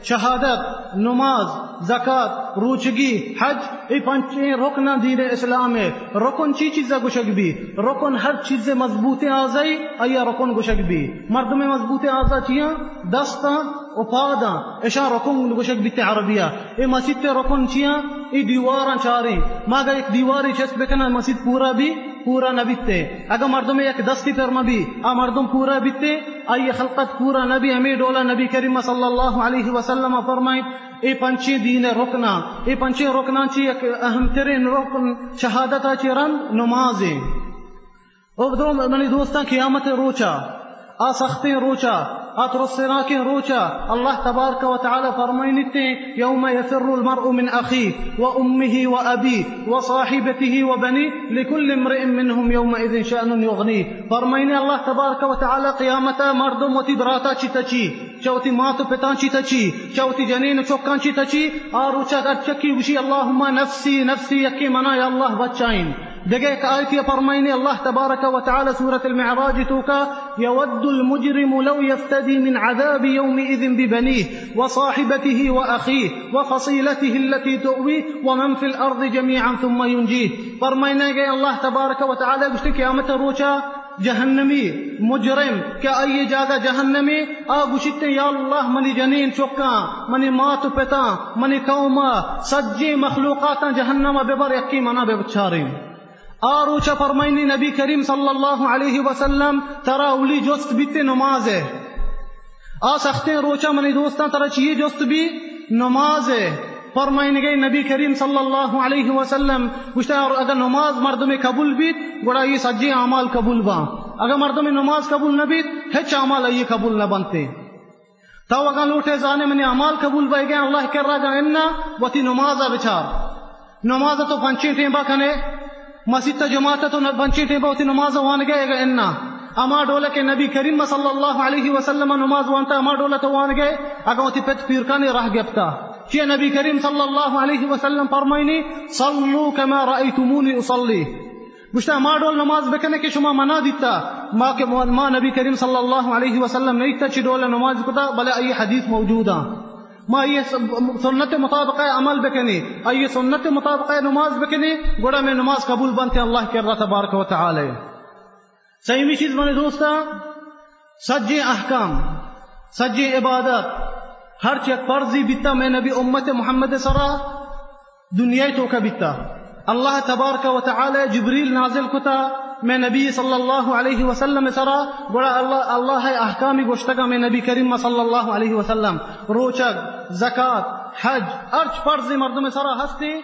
شہادت، نماز، زکات، روچگی، حج، اے پنچیں رکن ایں دین اسلام ءِ۔ رکن چی چیز ءَ گوشگ بی؟ رکن ہر چیز مضبوطیں اعضائی، آئی ءَ رکن گوشگ بی۔ مردم مضبوطیں اعضا چیاں؟ دستاں و پاداں، اشاں رکن گوشگ بیت عربی ءَ۔ اے مسیت ءِ رکن چیاں؟ اے دیواراں چاریں۔ ما اگاں یک دیوارے چست بکناں، مسیت پورا بی؟ پورا نہ بیت۔ اگاں مردم یک دستی پر مہ بی، آ مردم پورا بیت؟ آئی خلقت پورا نہ بی۔ ہمے ڈولا نبی کریم صلی اللہ علیہ وسلم فرمائیت، اے پنچیں دین ءِ رکن ایں، اے پنچیں رکناں چہ یک اہم ترین رکن شہادت ءَ چہ رند نماز ایں۔ او بدو منی دوستاں، قیامت ءِ روچا، آ سختیں روچا، آ ترسناکیں روچا، اللہ تبارک و تعالی فرمائنیت، یوم یفر المرء من اخیہ و امہ و ابیہ و صاحبتہ و بنیہ لکل امرئ منہم یومئذ شأن یغنیہ۔ فرمائنے اللہ تبارک و تعالی، قیامتا مردم وتی براتا چہ تچی، چہ وتی مات و پتاں چہ تچی، چہ وتی جنین و چکاں چہ تچی، آ روچا ہر چکی گوشی، اللہم نفسی نفسی، یکے منا یا اللہ بچائین۔ دگہ یک آیتی فرمائنے اللہ تبارک و تعالی سورۃ المعراج توکا، یود المجرم لو یفتدی من عذاب یومئذ ببنیہ و صاحبتہ و اخیہ و فصیلتہ التی تؤویہ و من فی الارض جمیعا ثم ینجیہ۔ فرمائنے گئے اللہ تبارک و تعالی گوشتے قیامت روچا جہنمی مجرم کہ آئی جاگہ جہنمے، آ گوشیت، یا اللہ، منی جنین چکاں، منی مات و پتاں، منی قوما، سجیں مخلوقاتاں جہنما ببر، یکے منا بچارین۔ آ روچا فرمائنی نبی کریم صلی اللہ علیہ وسلم، ترا اولی جست بیت نماز ءِ۔ آ سختیں روچا منی دوستاں ترا چیے جست بی؟ نماز ءِ۔ فرمائنگے نبی کریم صلی اللہ علیہ وسلم گوشتا، اور اگر نماز مردم قبول بیت، گڑا یہ سجے اعمال قبول باں۔ اگر مردم نماز قبول نہ بیت، ہچ اعمال یہ قبول نہ بنتے۔ تو اگاں لوٹے زانے منی اعمال قبول بئیگیں اللہ کرا، اگاں انا، وتی نماز ءَ بچار۔ نماز تو پنچیں ٹیمبا کنے، مسیت جماعت تو ن-، پنچیں ٹیمبا وتی نماز وانگے، اگاں انا، اما ڈول کہ نبی کریم صلی اللہ علیہ وسلم نماز وانتا، اما ڈول تو وانگے، اگاں وتی پت پیرکانی راہ گپتا۔ چیئے نبی کریم صلی اللہ علیہ وسلم فرمائنی، صلوا کما رأیتمونی اصلی۔ گوشتا، ہما ڈول نماز بکنے کہ شما منا دیتا۔ ما کہ ما نبی کریم صلی اللہ علیہ وسلم نہ دیتا چی ڈول نماز کتا، بلے آئی حدیث موجود آں۔ ما یہ س-، سنت مطابق عمل بکنی، آئی سنت مطابق نماز بکنی، گڑا میں نماز قبول بنتے اللہ کرا تبارک و تعالی۔ سیمی چیز منی دوستاں، سجیں احکام، سجیں عبادت، ہرچ یک فرضی بیتا میں نبی امت محمد سرا، دنیای توکا بیتا۔ اللہ تبارک و تعالی جبریل نازل کتا میں نبی صلی اللہ علیہ وسلم سرا، گڑا اللہ، اللہ احکامی گوشتگا میں نبی کریم صلی اللہ علیہ وسلم، روچگ، زکات، حج، ہرچ فرض مردم سرا ہستی،